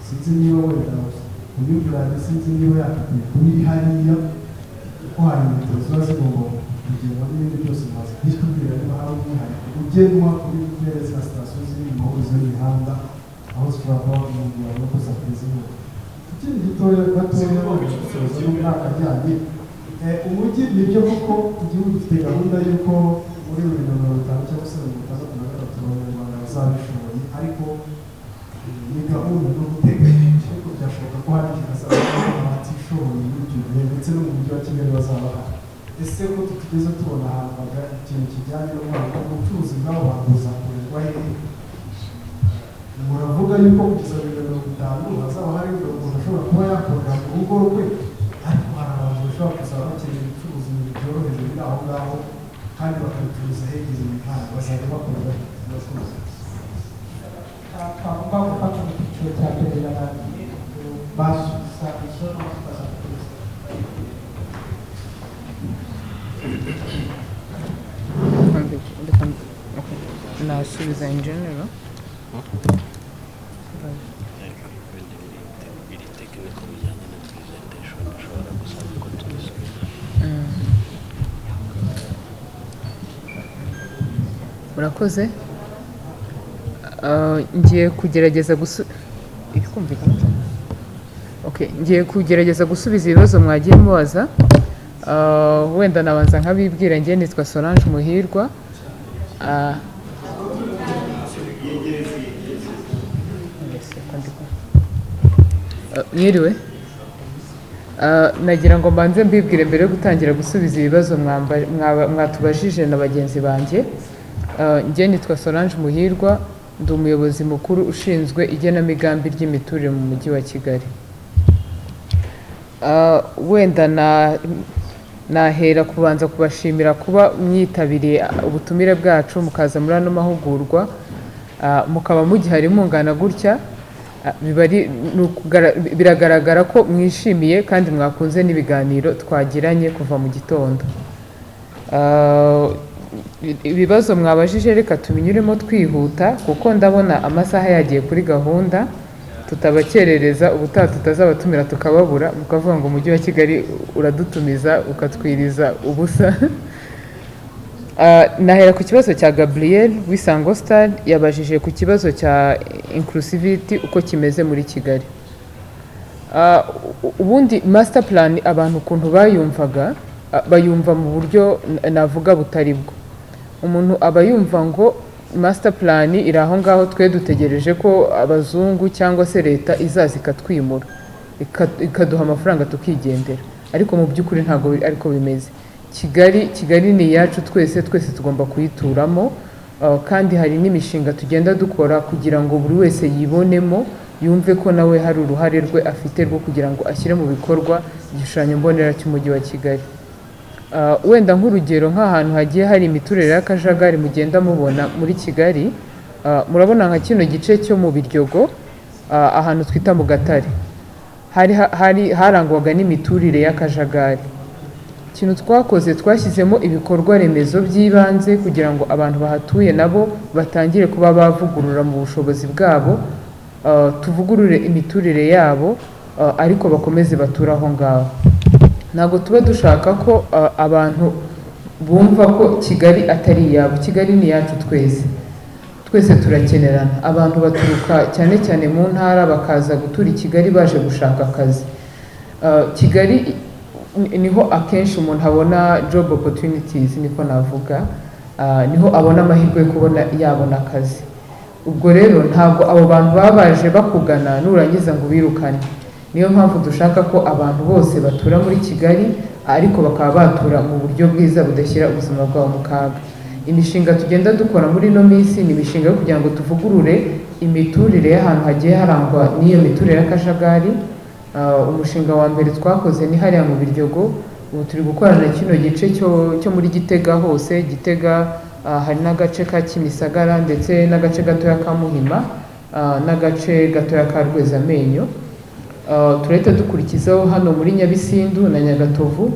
Sinzi niba wenda kunyuranye, sinzi niba yakakwiye kuba iri hariya, kuko hari metero ziba zigomba kugenwa n'ibindi byose. Maze bitubwira niba hari umwihariko ugenwa kuri bene ziriya sitasiyo ziri mu mahurizo y'imihanda, aho zishobora kuba umuntu yabona ko zateza imbere. Ikindi gitoya gatoya n'umwaka ajyanye umujyi, nibyo koko igihugu gifite gahunda y'uko muri 2050 cyangwa se 2063 abanyarwanda bazaba bishoboye, ariko ni gahunda no guteganya, ariko byashoboka ko hari igihe hazaba abatishoboye muri icyo gihe, ndetse no mu mujyi wa Kigali bazaba bahari. Ese ko tutugeze tubona ahantu haga ikintu kijyanye no kwanga ubucuruzi bw'abo bantu buzakorerwa hehe? Muravuga yuko kugeza 2050 hazaba hari umuntu ashobora kuba yakorera mu rugo rwe, ariko hari abantu bashobora kuzaba bakeneye gucuruza ibintu byoroheje biri aho ngaho kandi bakabicuruza hegereye imihanda, bazajya bakorera murakoze. Twagomba gufata mu cyiciro cya mbere birarangiye, basubiza izo tukazakomeza. Nasubiza in general. Biri technical bijyanye na presentation, ushobora gusaba ko tubisubiza. Murakoze. Ngiye kugerageza irikumvikana cyane? Okay, ngiye kugerageza gusubiza ibibazo mwagiye mubaza. Wenda nabanza nkabibwira, ngiye nitwa Solange Muhirwa. Mwiriwe. Nagira ngo mbanze mbibwire mbere yo gutangira gusubiza ibibazo mwatubajije na bagenzi banjye. Njye nitwa Solange Muhirwa, ndi umuyobozi mukuru ushinzwe igenamigambi ry'imiturire mu mujyi wa Kigali. Wenda nahera kubanza kubashimira kuba mwitabiriye ubutumire bwacu, mukaza muri ano mahugurwa, mukaba mugihari mungana gutya, biragaragara ko mwishimiye kandi mwakunze n'ibiganiro twagiranye kuva mu gitondo. Ibibazo mwabajije reka tubinyuremo twihuta, kuko ndabona amasaha yagiye kuri gahunda, tutabakerereza ubutaha tutazabatumira tukababura, mukavuga ngo umujyi wa Kigali uradutumiza ukatwiriza ubusa. Nahera ku kibazo cya Gabriel w'Isango Star, yabajije ku kibazo cya inclusivity uko kimeze muri Kigali. Ubundi master plan abantu ukuntu bayumvaga, bayumva mu buryo navuga butari bwo. Umuntu aba yumva ngo master plan iri aho ngaho, twe dutegereje ko abazungu cyangwa se leta izaza ikatwimura, ikaduha amafaranga tukigendera, ariko mu by'ukuri ntabwo ariko bimeze. Kigali ni iyacu twese, twese tugomba kuyituramo, kandi hari n'imishinga tugenda dukora kugira ngo buri wese yibonemo, yumve ko nawe hari uruhare rwe afite rwo kugira ngo ashyire mu bikorwa igishushanyo mbonera cy'umujyi wa Kigali. Wenda nk'urugero nk'ahantu hagiye hari imiturire y'akajagari mugenda mubona muri Kigali, murabona nka kino gice cyo mu Biryogo, ahantu twita mu Gatare, harangwaga n'imiturire y'akajagari. Ikintu twakoze, twashyizemo ibikorwa remezo by'ibanze kugira ngo abantu bahatuye nabo batangire kuba bavugurura mu bushobozi bwabo, tuvugurure imiturire yabo, ariko bakomeze bature aho ngaho. Ntabwo tuba dushaka ko abantu bumva ko Kigali atari iyabo. Kigali ni iyacu twese, twese turakenerana. Abantu baturuka cyane cyane mu ntara bakaza gutura i Kigali baje gushaka akazi. Kigali Niho akenshi umuntu abona job opportunities, niko navuga. Niho abona amahirwe yo kubona yabona akazi. Ubwo rero ntabwo abo bantu baba baje bakugana nurangiza ngo ubirukane. Niyo mpamvu dushaka ko abantu bose batura muri Kigali, ariko bakaba batura mu buryo bwiza budashyira ubuzima bwabo mu kaga. Imishinga tugenda dukora muri ino minsi ni imishinga yo kugira ngo tuvugurure imiturire y'ahantu hagiye harangwa n'iyo miturire y'akajagari. Umushinga wa mbere twakoze ni hariya mu Biryogo. Ubu turi gukorana kino gice cyo muri Gitega hose, Gitega, hari n'agace ka Kimisagara, ndetse n'agace gatoya ka Muhima, n'agace gatoya ka Rwezamenyo. Turahita dukurikizaho hano muri Nyabisindu na Nyagatovu.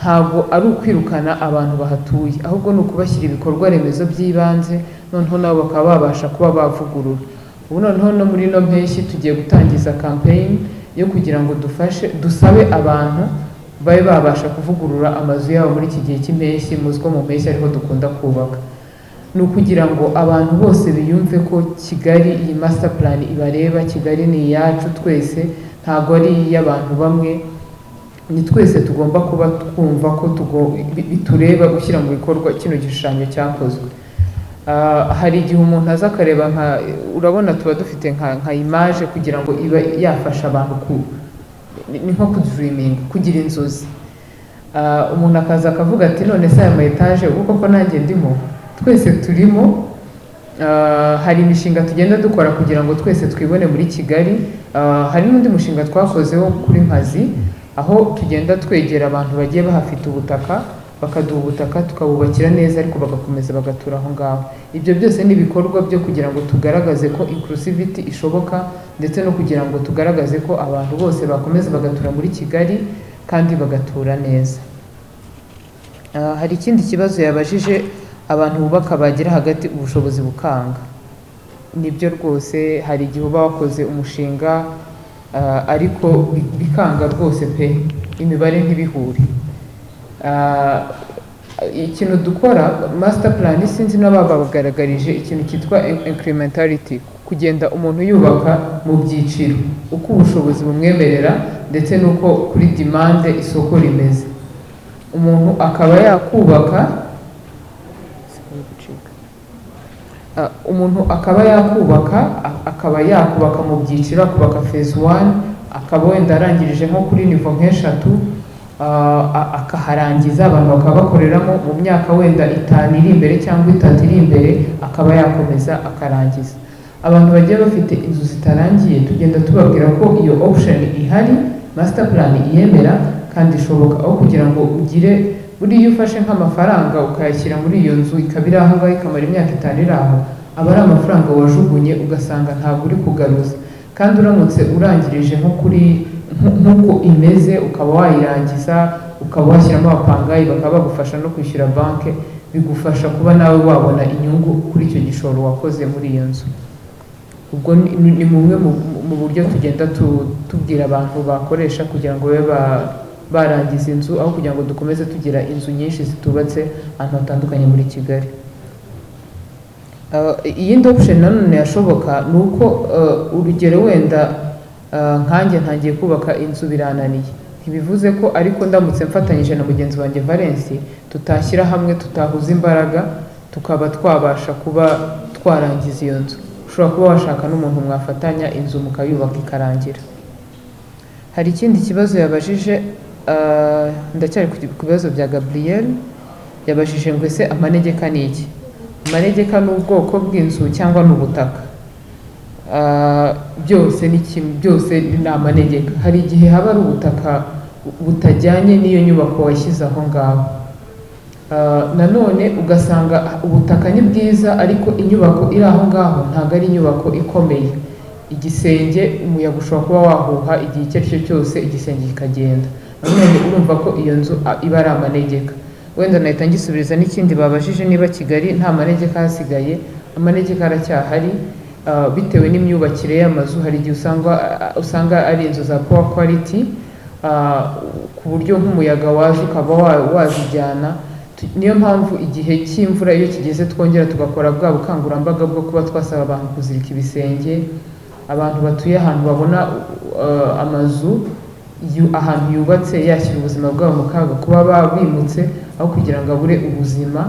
Ntabwo ari ukwirukana abantu bahatuye, ahubwo ni ukubashyira ibikorwa remezo by'ibanze, noneho nabo bakaba babasha kuba bavugurura. Ubu noneho no muri ino mpeshyi tugiye gutangiza campaign yo kugira ngo dufashe, dusabe abantu babe babasha kuvugurura amazu yabo muri iki gihe cy'impeshyi. Muzi ko mu mpeshyi ariho dukunda kubaka. Ni ukugira ngo abantu bose biyumve ko Kigali, iyi master plan ibareba. Kigali ni iyacu twese, ntabwo ari iy'abantu bamwe. Ni twese tugomba kuba twumva ko bitureba gushyira mu bikorwa kino gishushanyo cyakozwe. Hari igihe umuntu aza akareba nka, urabona tuba dufite nka image kugira ngo ibe yafasha abantu ku ni nko kudreaminga, kugira inzozi. Umuntu akaza akavuga ati: "None se aya ma etaje ubu koko nanjye ndimo?" Twese turimo. Hari imishinga tugenda dukora kugira ngo twese twibone muri Kigali. Hari n'undi mushinga twakozeho kuri Mpazi, aho tugenda twegera abantu bagiye bahafite ubutaka, bakaduha ubutaka tukabubakira neza, ariko bagakomeza bagatura aho ngaho. Ibyo byose ni ibikorwa byo kugira ngo tugaragaze ko inclusivity ishoboka, ndetse no kugira ngo tugaragaze ko abantu bose bakomeza bagatura muri Kigali kandi bagatura neza. Hari ikindi kibazo yabajije: abantu bubaka bagera hagati ubushobozi bukanga. Nibyo rwose, hari igihe uba wakoze umushinga, ariko bikanga rwose pe, imibare ntibihure. Ikintu dukora, master plan, sinzi n'ababagaragarije ikintu cyitwa incrementality, kugenda umuntu yubaka mu byiciro uko ubushobozi bumwemerera, ndetse n'uko kuri demande isoko rimeze. Umuntu akaba yakubaka, umuntu akaba yakubaka mu byiciro, akubaka phase one, akaba wenda arangirije nko kuri niveau nk'eshatu, akaharangiza, abantu bakaba bakoreramo. Mu myaka wenda 5 iri imbere cyangwa 3 iri imbere, akaba yakomeza akarangiza. Abantu bagiye bafite inzu zitarangiye, tugenda tubabwira ko iyo option ihari, master plan iyemera kandi ishoboka. Aho kugira ngo ugire, buriya iyo ufashe nk'amafaranga ukayashyira muri iyo nzu, ikaba iri aho ngaho, ikamara imyaka 5 iri aho, aba ari amafaranga wajugunye, ugasanga ntabwo uri kugaruza. Kandi uramutse urangirije nko kuri nk'uko imeze, ukaba wayirangiza, ukaba washyiramo abapangayi, bakaba bagufasha no kwishyura banki, bigufasha kuba nawe wabona inyungu kuri icyo gishoro wakoze muri iyo nzu. Ubwo ni bumwe mu buryo tugenda tubwira abantu bakoresha kugira ngo babe barangiza inzu, aho kugira ngo dukomeze tugira inzu nyinshi zitubatse ahantu hatandukanye muri Kigali. Iyindi option nanone yashoboka ni uko, urugero wenda, nkanjye ntangiye kubaka inzu birananiye, ntibivuze ko ariko ndamutse mfatanyije na mugenzi wanjye Valence, tutashyira hamwe, tutahuza imbaraga, tukaba twabasha kuba twarangiza iyo nzu. Ushobora kuba washaka n'umuntu mwafatanya inzu mukayubaka ikarangira. Hari ikindi kibazo yabajije, ndacyari ku bibazo bya Gabriel. Yabajije ngo: "Ese amanegeka ni iki? Amanegeka ni ubwoko bw'inzu cyangwa ni ubutaka?" Byose ni kimwe, byose ni amanegeka. Hari igihe haba ari ubutaka butajyanye n'iyo nyubako washyize aho ngaho. Nanone ugasanga ubutaka ni bwiza, ariko inyubako iri aho ngaho ntabwo ari inyubako ikomeye. Igisenge, umuyaga ushobora kuba wahuha igihe icyo ari cyo cyose, igisenge kikagenda. Nanone urumva ko iyo nzu iba ari amanegeka. Wenda nahita ngisubiriza n'ikindi babajije, niba Kigali nta manegeka ahasigaye. Amanegeka aracyahari, bitewe n'imyubakire y'amazu. Hari igihe usanga ari inzu za poor quality, ku buryo nk'umuyaga waje ukaba wazijyana. Niyo mpamvu igihe cy'imvura iyo kigeze twongera tugakora bwa bukangurambaga bwo kuba twasaba abantu kuzirika ibisenge. Abantu batuye ahantu babona amazu ahantu yubatse yashyira ubuzima bwabo mu kaga, kuba bimutse aho kugira ngo abure ubuzima.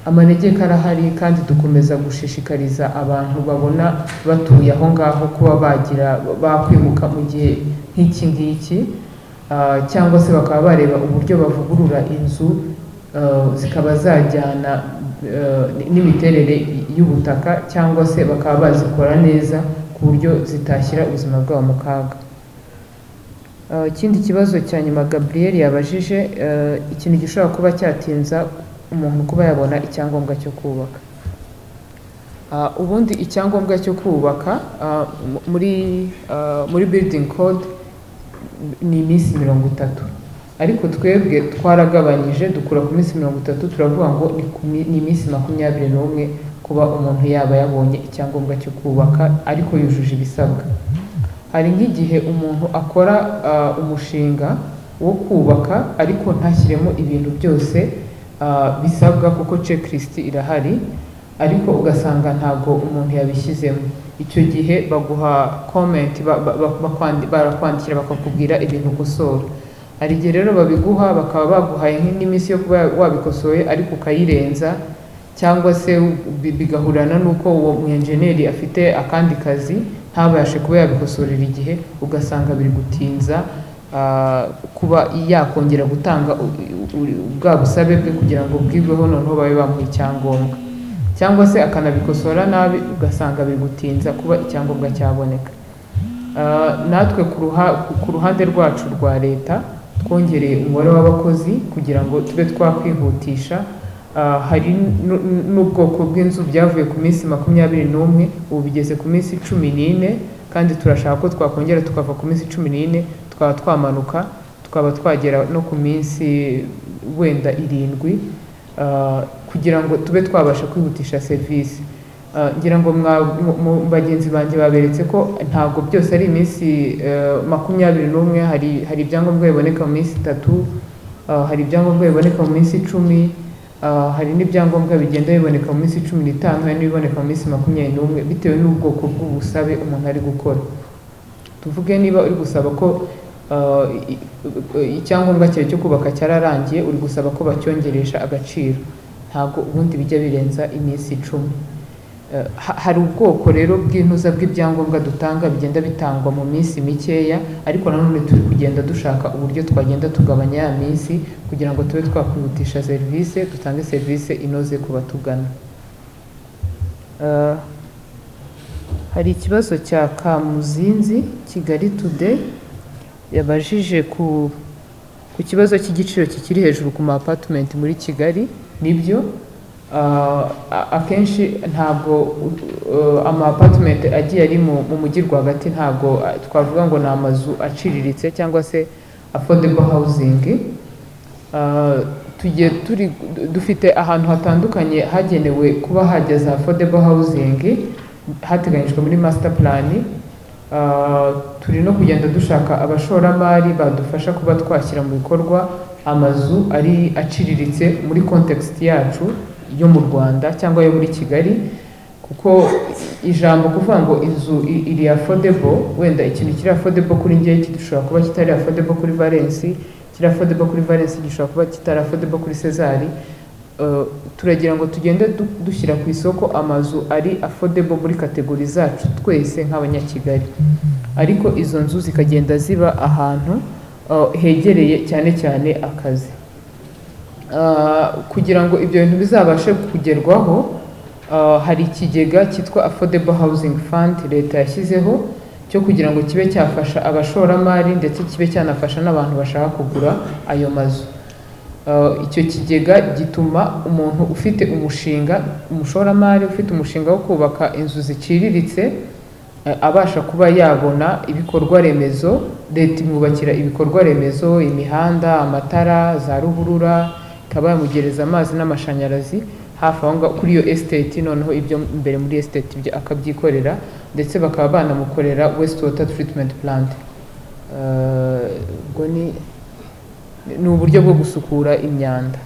Amanegeka arahari kandi dukomeza gushishikariza abantu babona batuye aho ngaho kuba bagira bakwimuka mu gihe nk'iki ngiki, cyangwa se bakaba bareba uburyo bavugurura inzu zikaba zajyana n'imiterere y'ubutaka, cyangwa se bakaba bazikora neza ku buryo zitashyira ubuzima bwabo mu kaga. Ikindi kibazo cya nyuma Gabriel yabajije, ikintu gishobora kuba cyatinza umuntu kuba yabona icyangombwa cyo kubaka. Ubundi icyangombwa cyo kubaka muri building code ni iminsi 30, ariko twebwe twaragabanyije dukura ku minsi 30, turavuga ngo ni iminsi 21 kuba umuntu yaba yabonye icyangombwa cyo kubaka ariko yujuje ibisabwa. Hari nk'igihe umuntu akora umushinga wo kubaka ariko ntashyiremo ibintu byose bisabwa, kuko checklist irahari, ariko ugasanga ntabwo umuntu yabishyizemo. Icyo gihe baguha comment, barakwandikira bakakubwira ibintu ukosora. Hari igihe rero babiguha bakaba baguhaye n'iminsi yo kuba wabikosoye ariko ukayirenza, cyangwa se bigahurana n'uko uwo mwenjeneri afite akandi kazi ntabashe kuba yabikosorera igihe, ugasanga biri gutinza kuba yakongera gutanga bwa busabe bwe kugira ngo bwigweho, noneho babe bamuha icyangombwa, cyangwa se akanabikosora nabi ugasanga biri gutinza kuba icyangombwa cyaboneka. Natwe ku ruhande rwacu rwa leta twongereye umubare w'abakozi kugira ngo tube twakwihutisha. Hari n'ubwoko bw'inzu byavuye ku minsi 21, ubu bigeze ku minsi 14, kandi turashaka ko twakongera tukava ku minsi 14 tukaba twamanuka tukaba twagera no ku minsi wenda 7, kugira ngo tube twabasha kwihutisha serivisi. Ngira ngo bagenzi banjye baberetse ko ntabwo byose ari iminsi 21. Hari ibyangombwa biboneka mu minsi 3, hari ibyangombwa biboneka mu minsi 10, hari n'ibyangombwa bigenda biboneka mu minsi 15, hari n'ibiboneka mu minsi 21, bitewe n'ubwoko bw'ubusabe umuntu ari gukora. Tuvuge niba uri gusaba ko icyangombwa cyawe cyo kubaka cyararangiye, uri gusaba ko bacyongeresha agaciro, ntabwo ubundi bijya birenza iminsi 10. Hari ubwoko rero bw'intuza bw'ibyangombwa dutanga bigenda bitangwa mu minsi mikeya, ariko nanone turi kugenda dushaka uburyo twagenda tugabanya ya minsi kugira ngo tube twakwihutisha serivisi, dutange serivisi inoze ku batugana. Hari ikibazo cya Kamuzinzi Kigali Today yabajije ku kibazo cy'igiciro kikiri hejuru ku ma apartment muri Kigali. Nibyo, akenshi ntabwo ama apartment agiye ari mu mujyi rwagati, ntabwo twavuga ngo ni amazu aciriritse cyangwa se affordable housing. Tugiye turi dufite ahantu hatandukanye hagenewe kuba hajya za affordable housing hateganyijwe muri master plan. Turi no kugenda dushaka abashoramari badufasha kuba twashyira mu bikorwa amazu ari aciriritse muri context yacu yo mu Rwanda cyangwa yo muri Kigali, kuko ijambo kuvuga ngo inzu iri affordable, wenda ikintu kiri affordable kuri njye gishobora kuba kitari affordable kuri Valence, kiri affordable kuri Valence gishobora kuba kitari affordable kuri César. Turagira ngo tugende dushyira ku isoko amazu ari affordable muri kategori zacu twese nk'Abanyakigali, ariko izo nzu zikagenda ziba ahantu hegereye cyane cyane akazi. Kugira ngo ibyo bintu bizabashe kugerwaho, hari ikigega cyitwa Affordable Housing Fund leta yashyizeho cyo kugira ngo kibe cyafasha abashoramari ndetse kibe cyanafasha n'abantu bashaka kugura ayo mazu. Icyo kigega gituma umuntu ufite umushinga, umushoramari ufite umushinga wo kubaka inzu ziciriritse, abasha kuba yabona ibikorwa remezo. Leta imwubakira ibikorwa remezo, imihanda, amatara, za ruhurura, ikaba yamugereza amazi n'amashanyarazi hafi aho ngaho kuri iyo estate, noneho ibyo imbere muri estate ibyo akabyikorera, ndetse bakaba banamukorera waste water treatment plant. Ubwo ni uburyo bwo gusukura imyanda.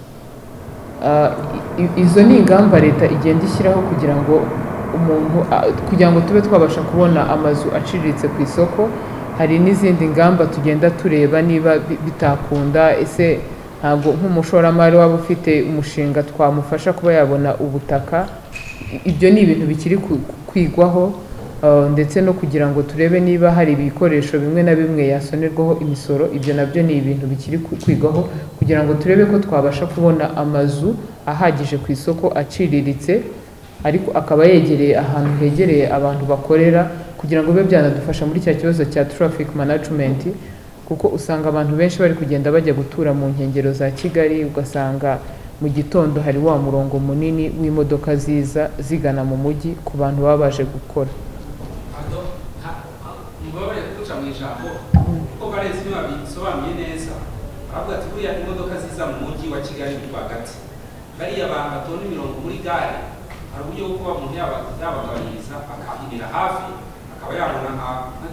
Izo ni ingamba leta igenda ishyiraho kugira ngo umuntu, kugira ngo tube twabasha kubona amazu aciriritse ku isoko. Hari n'izindi ngamba tugenda tureba niba bitakunda. Ese ntabwo nk'umushoramari waba ufite umushinga twamufasha kuba yabona ubutaka? Ibyo ni ibintu bikiri kwigwaho, ndetse no kugira ngo turebe niba hari ibikoresho bimwe na bimwe yasonerwaho imisoro. Ibyo nabyo ni ibintu bikiri kwigwaho kugira ngo turebe ko twabasha kubona amazu ahagije ku isoko, aciriritse, ariko akaba yegereye ahantu hegereye abantu bakorera, kugira ngo bibe byanadufasha muri cya kibazo cya traffic management, kuko usanga abantu benshi bari kugenda bajya gutura mu nkengero za Kigali, ugasanga mu gitondo hari wa murongo munini w'imodoka ziza zigana mu mujyi ku bantu baba baje gukora. Mubabare kuguca mu ijambo, kuko Valens niwe wabisobanuye neza. Aravuga ati buriya imodoka ziza mu mujyi wa Kigali rwagati, bariya bantu batonda imirongo muri gare, hari uburyo bwo kuba umuntu yabagabanyiriza, akahinira hafi, akaba yabona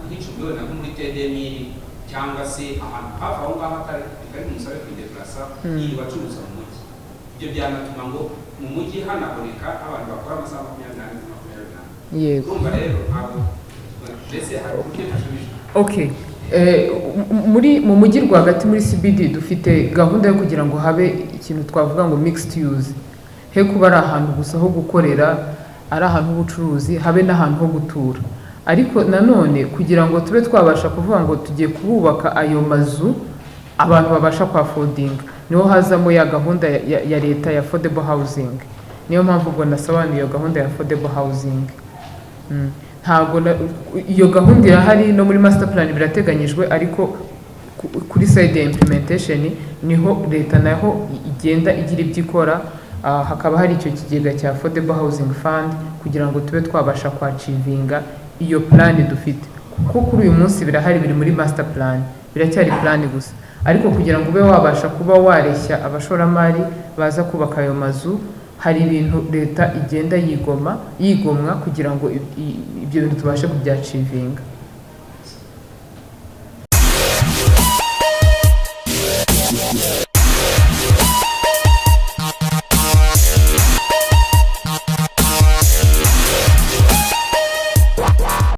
nk'icumbi wenda nko muri tedemiri cyangwa se ahantu hafi aho ngaho atari bitari bumusabe kwideplasa yirirwa acuruza mu mujyi. Ibyo byanatuma ngo mu mujyi hanaboneka abantu bakora amasaha 24 kuri 24. Urumva rero ntabwo mbese hari uburyo ntashubije. Okay. Muri mu mujyi rwagati, muri CBD, dufite gahunda yo kugira ngo habe ikintu twavuga ngo mixed use, he kuba ari ahantu gusa ho gukorera, ari ahantu h'ubucuruzi, habe n'ahantu ho gutura. Ariko nanone kugira ngo tube twabasha kuvuga ngo tugiye kubaka ayo mazu abantu babasha kwaffordinga, niho hazamo ya gahunda ya leta ya affordable housing. Niyo mpamvu ubwo nasobanuye iyo gahunda ya affordable housing. Ntabwo iyo gahunda irahari, no muri master plan birateganyijwe, ariko kuri side ya implementation niho leta naho igenda igira ibyo ikora. Hakaba hari icyo kigega cya affordable housing fund kugira ngo tube twabasha kwachievinga iyo plan dufite, kuko kuri uyu munsi birahari, biri muri master plan, biracyari plan gusa. Ariko kugira ngo ube wabasha kuba wareshya abashoramari baza kubaka ayo mazu, hari ibintu leta igenda yigomwa kugira ngo ibyo bintu tubashe kubyachievinga.